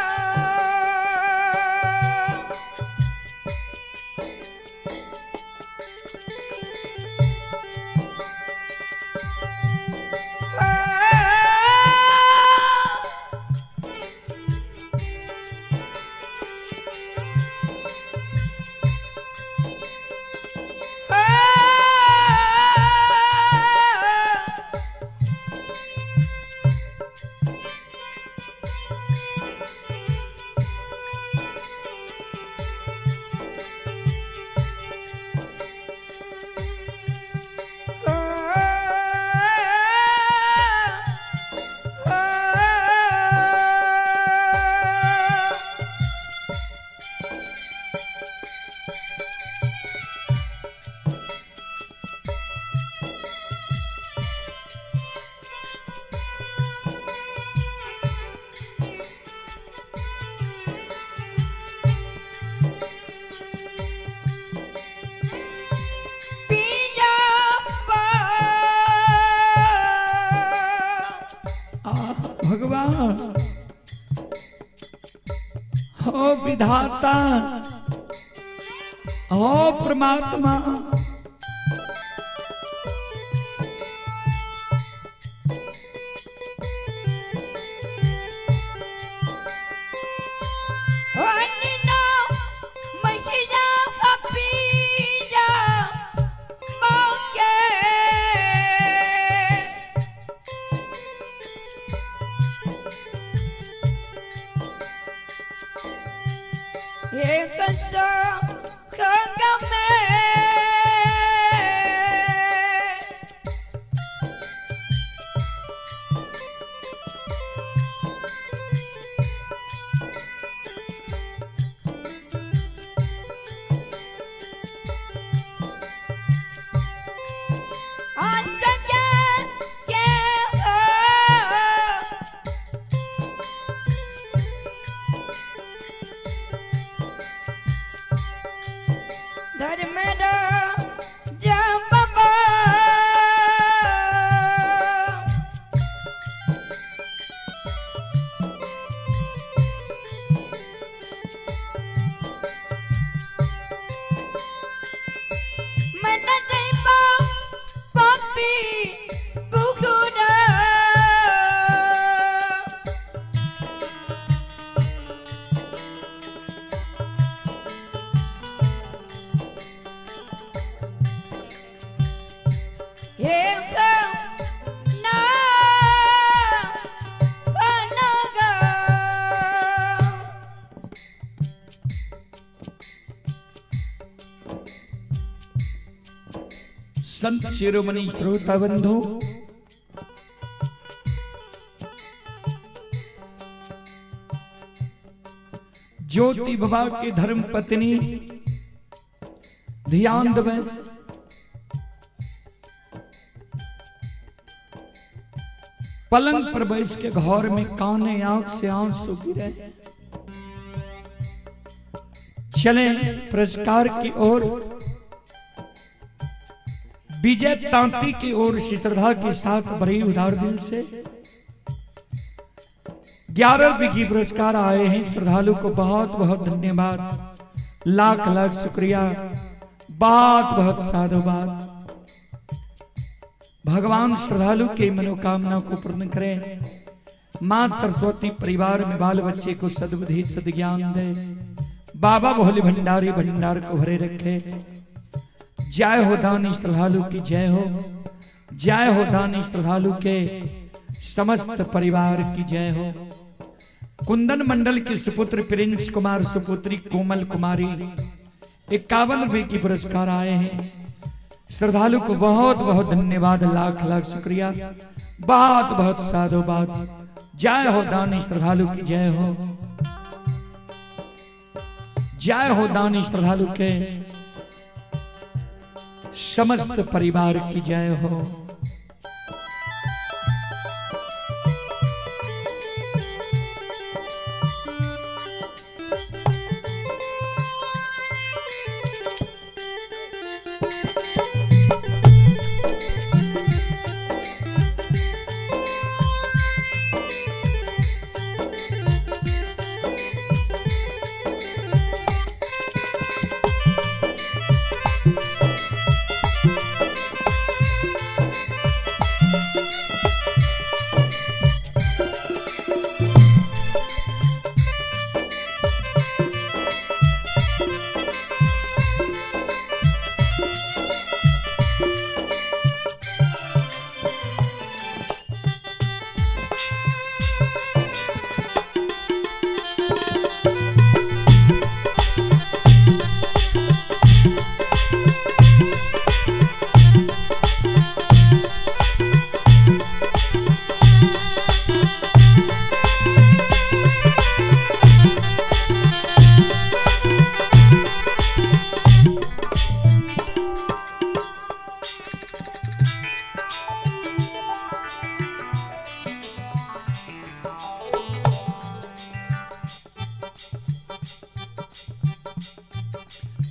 पिया पा आ भगवान हो विधाता हो परमात्मा, अन्ना महिला पिया मांगे। एक सौ में के हो। धर्म जब मन जैबा पापी बुखुरा। हे ना ना ग। संत शिरोमणि श्रोता बंधु, ज्योति बाबा के धर्म पत्नी ध्यान देवे। पलंग पर बैस के घर में काने आंख से आंसू गिरे। चले पुरस्कार की ओर। विजय तांती की ओर से श्रद्धा के साथ बड़ी उदार दिल से 11 रुपये की पुरस्कार आए हैं। श्रद्धालु को बहुत बहुत धन्यवाद, लाख लाख शुक्रिया, बहुत बहुत साधुवाद। भगवान श्रद्धालु के मनोकामना को पूर्ण करें। मां सरस्वती परिवार में बाल बच्चे को सद्बुद्धि सद्ज्ञान दे। बाबा भोले भंडारी भंडार को भरे रखे। जय हो दानी श्रद्धालु की जय हो। जय हो दानी श्रद्धालु के समस्त परिवार की जय हो। कुंदन मंडल के सुपुत्र प्रिंस कुमार, सुपुत्री कोमल कुमारी 51 रुपए की पुरस्कार आए हैं। श्रद्धालु को बहुत बहुत धन्यवाद, लाख लाख शुक्रिया, बहुत बहुत साधुवाद। जय हो दानी श्रद्धालु की जय हो। जय हो दानी श्रद्धालु के समस्त परिवार की जय हो।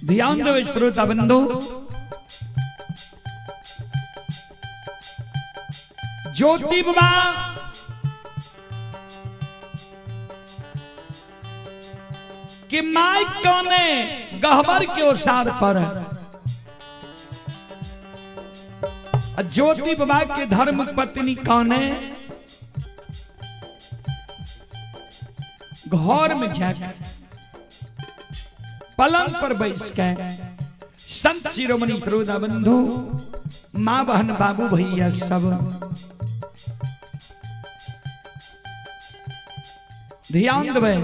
ध्यान दो श्रोता बंधु, ज्योति बाबा कि माइक कौने गहबर के ओसार पर, ज्योति बाबा के धर्म पत्नी कौने घर में जाकर पलंग पर बैस के संत शिरोमणि श्रोता बंधु, माँ बहन बाबू भैया सब ध्यान देवे।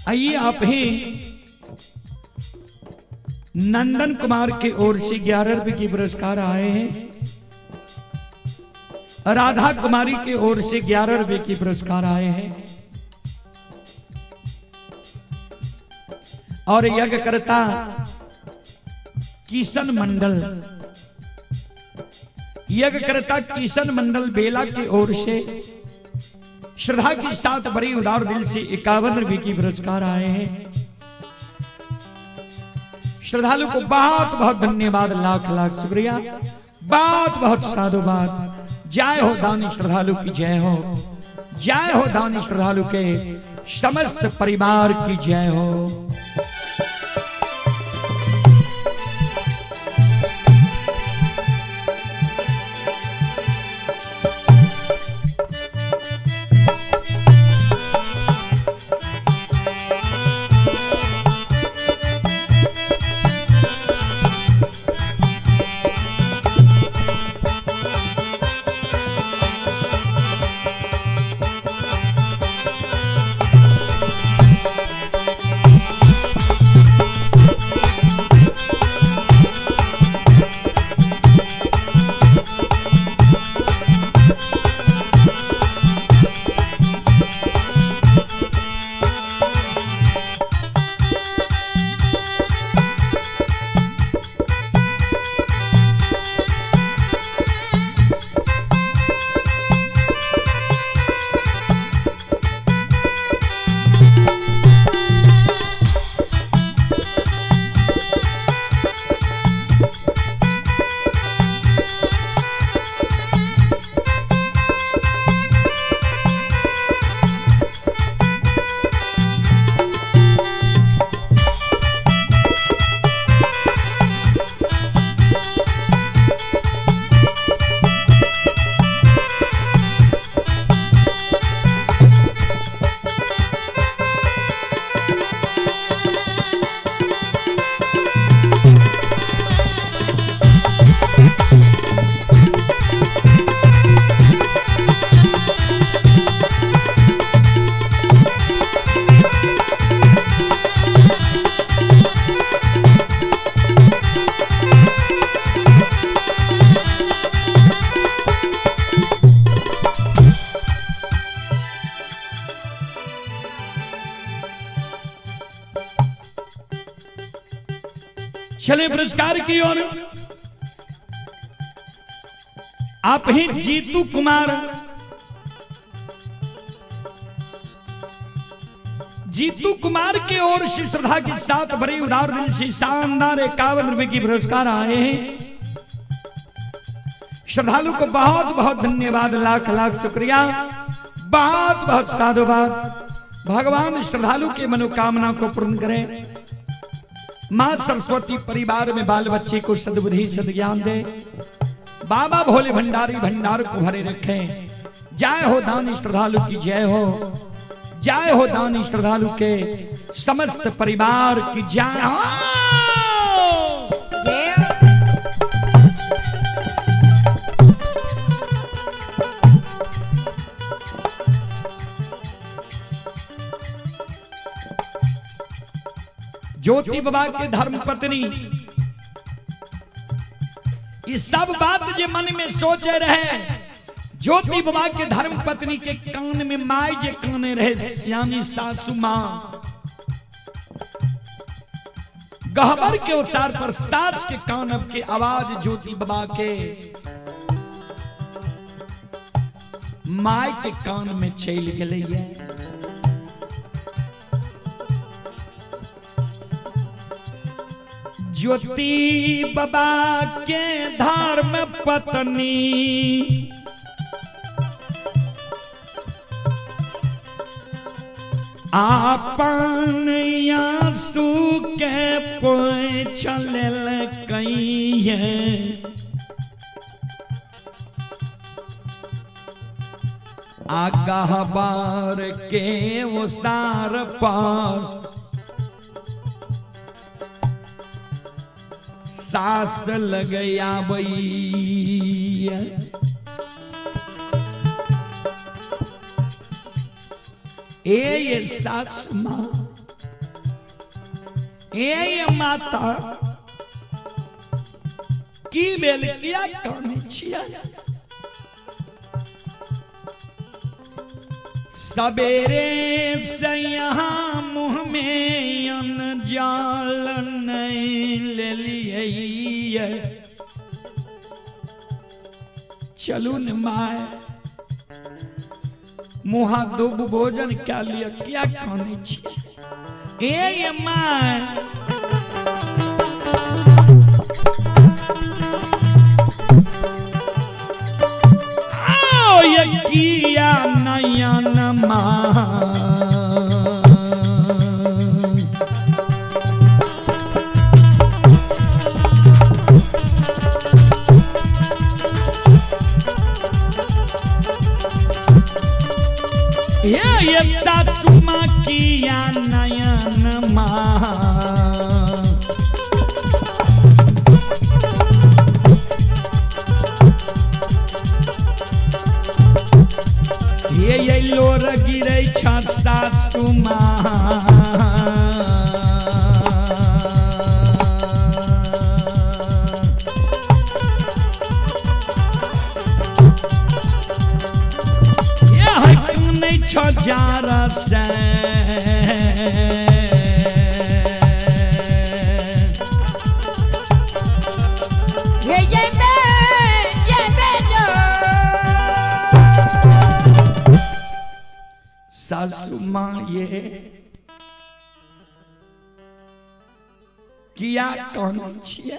आइए आप ही नंदन कुमार की ओर से 11 रुपए की पुरस्कार आए हैं। राधा कुमारी की ओर से 11 रुपए की पुरस्कार आए हैं। और यज्ञकर्ता किशन मंडल, यज्ञकर्ता किशन मंडल बेला की ओर से श्रद्धा के साथ बड़ी उदार दिल से 51 रुपए की पुरस्कार आए हैं। श्रद्धालु को बहुत बहुत धन्यवाद, लाख लाख शुक्रिया, बहुत बहुत साधुवाद। जय हो दानी श्रद्धालु की जय हो। जय हो दानी श्रद्धालु के समस्त परिवार की जय हो। चले पुरस्कार की ओर। आप ही जीतू कुमार, जीतू कुमार की ओर से श्रद्धा के साथ बड़ी उदार दिल से शानदार 51 रुपए की पुरस्कार आए हैं। श्रद्धालु को बहुत बहुत धन्यवाद, लाख लाख शुक्रिया, बहुत बहुत साधुवाद। भगवान श्रद्धालु के मनोकामना को पूर्ण करें। मां सरस्वती परिवार में बाल बच्चे को सद्बुद्धि सद्ज्ञान दे। बाबा भोले भंडारी भंडार को भरे रखें। जय हो दानी श्रद्धालु की जय हो, जय हो दानी श्रद्धालु के समस्त परिवार की जय हो। ज्योति बाबा के धर्म पत्नी ये सब बात जे मन में सोचे रहे, ज्योति बाबा के धर्म पत्नी के कान में माई जे काने रहे, यानी सासू मां गहबर के अवतार पर सास के कान अब के आवाज ज्योति बाबा के माई के कान में चल गई है। ज्योति बाबा के धर्म पत्नी आपन आंसू के पोंछ लेलकै। आ गहबर के ओसार पर सास लगयाबैया। ए ये सास माँ, ए ये माता की बेल किया कानै छियै? सबेरे से यहाँ मुँह में अनजाल नहीं ले लिए। चलू न माए मुहा दुब भोजन क्या लिया, क्या खाने छियै? ए ये माए आओ ये किया नयन मां। ये सासू माँ किया नयन माँ। ये लोर गिरै छ सासू माँ। से सासू माँ ये किया कौन छियै?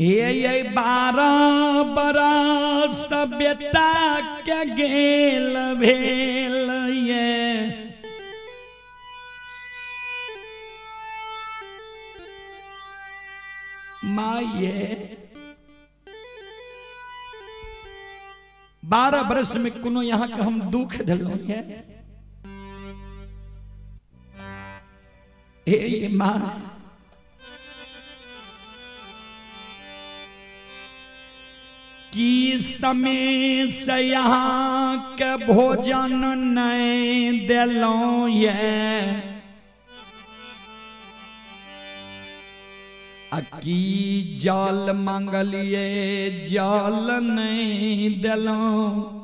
ये 12 बरस बेटा के गेल भेल ये माये 12 बरस में कोनो यहाँ के हम दुख दिलौं ये। ए माँ की समय से यहाँ के भोजन नहीं दिलौं ये, आ की जल मांगलिए जल नहीं दिलौं।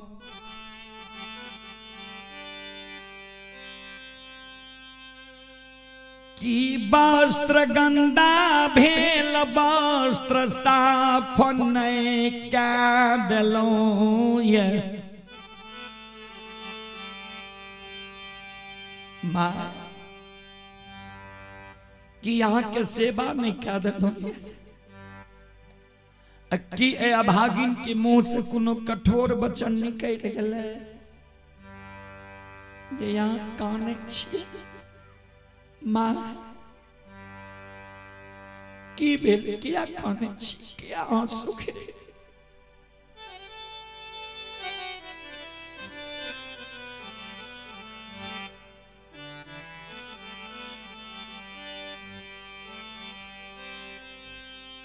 कि वस्त्र गंदा भेल वस्त्र साफ नहि कए देलहुँ ये माँ, कि यहाँ के सेवा नहीं कए देलहुँ ये, कि ए अभागिन के मुंह से कोनो कठोर वचन निकलि गेलै जे यहाँ कानै छियै माँ, की भेल, किया कानै छी, किया आंसू गिरे?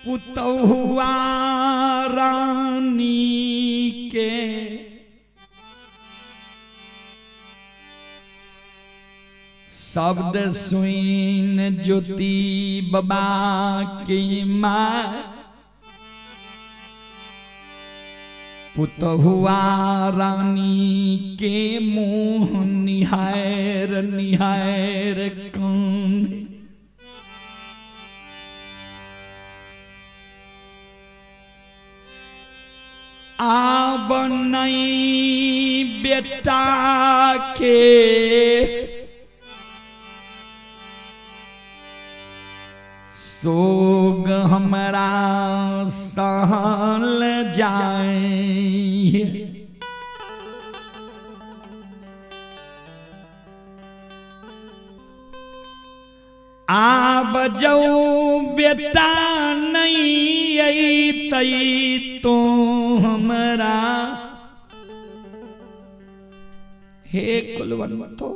पुतहुआ रानी के शब्द सुन ज्योति बाबा की माँ, पुतहुआ रानी के मुँह निहार निहार कान। आब नहीं बेटा के सोग हमरा सहल जाए, आब जौ बेटा नहीं अयतै तो हमरा। हे कुलवंतो,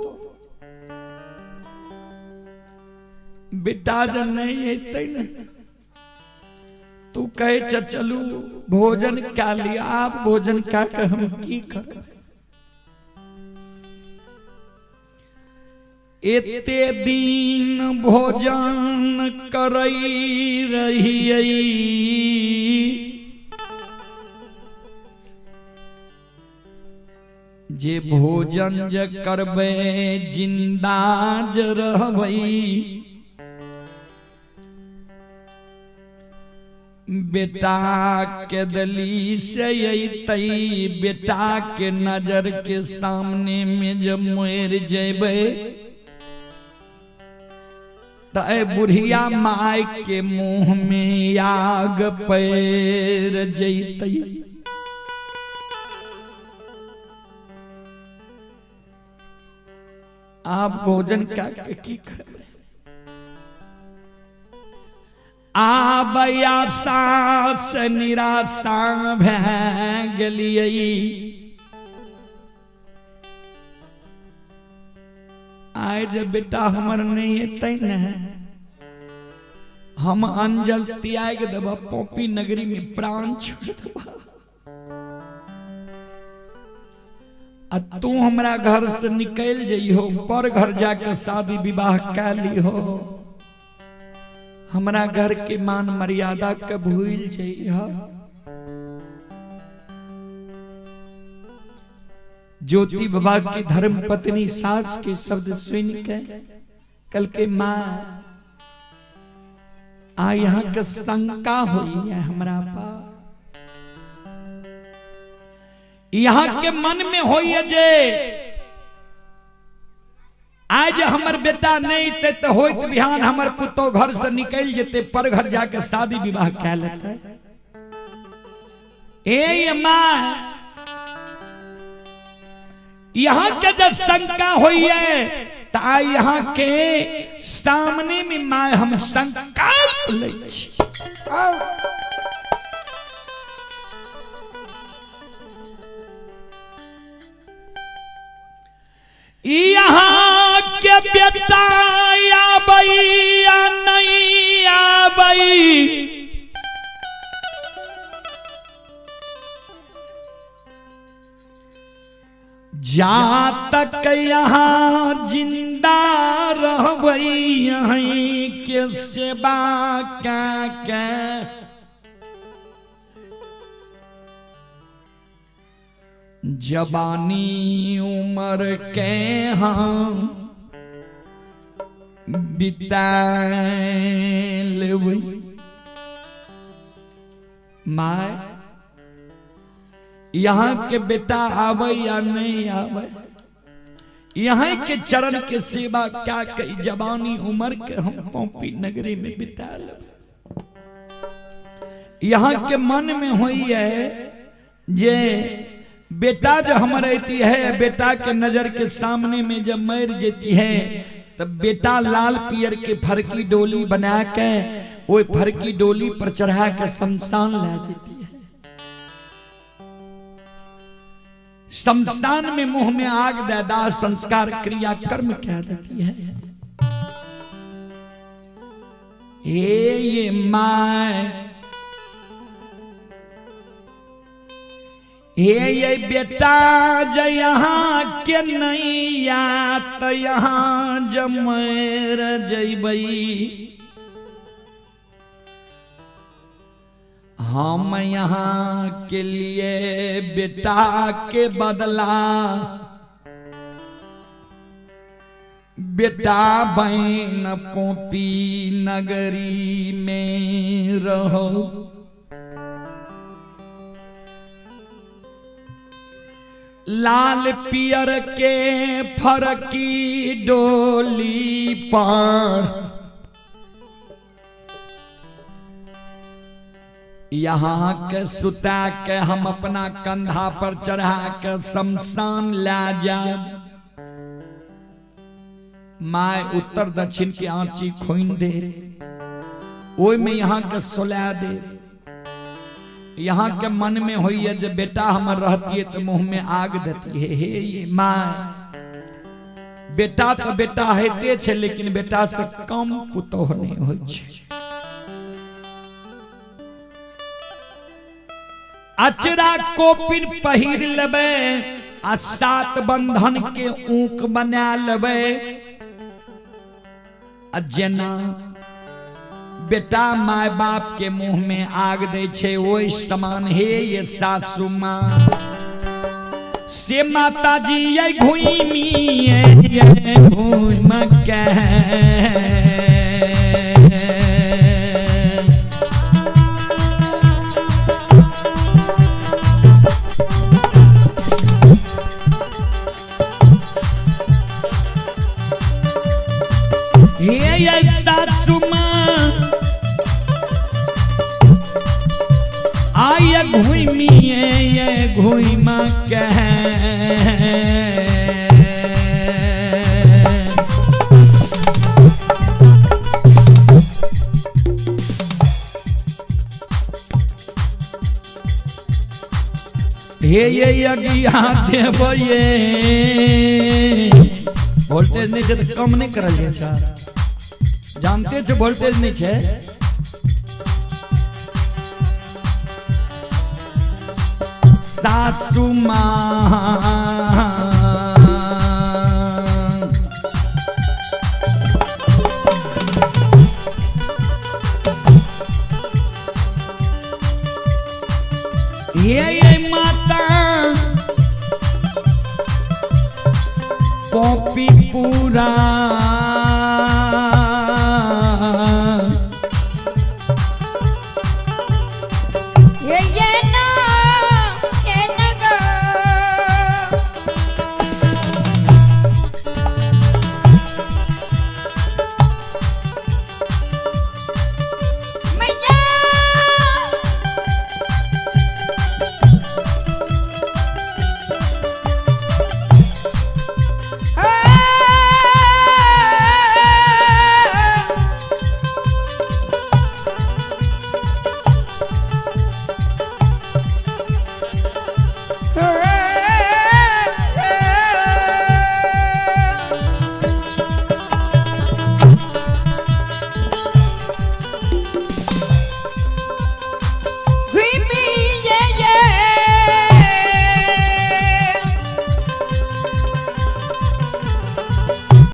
बेटा जब नहीं अयतै ने तू कहे चलू भोजन क्या लिया, आप भोजन क्या के हम की करबै? एते दिन भोजन करई रहियै, जे भोजन जे करबै जिंदा जे रहबै, बेटा के दली से अयतै, बेटा के नजर के सामने में जब मरि जेबै त ए बुढ़िया माय के मुंह में आग पैर जैतै। आप भोजन क्या की करबै? आब आशा से निराशा भए गेलियै, आइ जे बेटा हमर नहीं एतै ने हम अंजल त्याग देब, पोपी नगरी में प्राण छोड़ देब, आ तू हमरा घर से निकल जइहो, पर घर जाके शादी विवाह कै लिहो, हमरा घर के मान मर्यादा के भूल जइहो। ज्योति बाबा की धर्म पत्नी सास के शब्द सुन के कल के माँ आ यहाँ के शंका हुई है हमरा पास, यहाँ के मन में होई है जे आज हमर बेटा नहीं ते तो होइत बिहान हमर पुतो घर से निकल जेते, पर घर जाके शादी विवाह कै लेते। ए माँ, यहाँ के जब शंका हुई है तो आ यहाँ के सामने में माँ हम संकल्प लै छी। यहाँ के बेटा आबै या नहीं आबै, जा तक यहाँ जिंदा रहबै यहीं के सेवा के जवानी उम्र के हम बिता लेबै। My यहाँ के बेटा आवे या नहीं आवे, यहाँ के चरण के सेवा क्या कई जवानी उम्र के हम पौपी नगरी में बिता लेबै। यहाँ के मन में हुई है जे बेटा जो हमर अती है, बेटा के नजर के सामने में जब मर जेती है तब बेटा लाल पियर के फरकी डोली बना के वो फरकी डोली पर चढ़ा के शमशान ला जेती है। शमशान में मुंह में आग दे दाह संस्कार क्रिया कर्म कह देती है। ये my हे ये बेटा ज यहाँ के नहीं या त यहाँ जमर जैबई, हम यहाँ के लिए बेटा के बदला बेटा बहन पोपी नगरी में रहो। लाल पियर के फरकी डोली पर यहाँ के सुता के हम अपना कंधा पर चढ़ा के शमशान ला जाए। My उत्तर दक्षिण के आंची खोइन दे, ओय में यहाँ के सुला दे। यहाँ के मन में हुई है जब बेटा हमर रहती है तो मुंह में आग देती है। हे ये माँ बेटा तो बेटा हेते छे, लेकिन बेटा से कम पुतोह नहीं होई छे। अचरा कोपिन पहिर लेबै आ सात बंधन के ऊक बना लेबै, आ जेना बेटा my बाप के मुंह में आग दे छे ओहि समान हे ये सासू माँ से माता जी ये घूमी ये घूम के ये सासू माँ आय घूमी ये घूम के। हे ये यज्ञ देव ये वोल्टेज नहीं छै तऽ कम नहीं करल जाइ छै, जानते छै वोल्टेज नहीं छै। सासू माँ ये माता कॉपी पूरा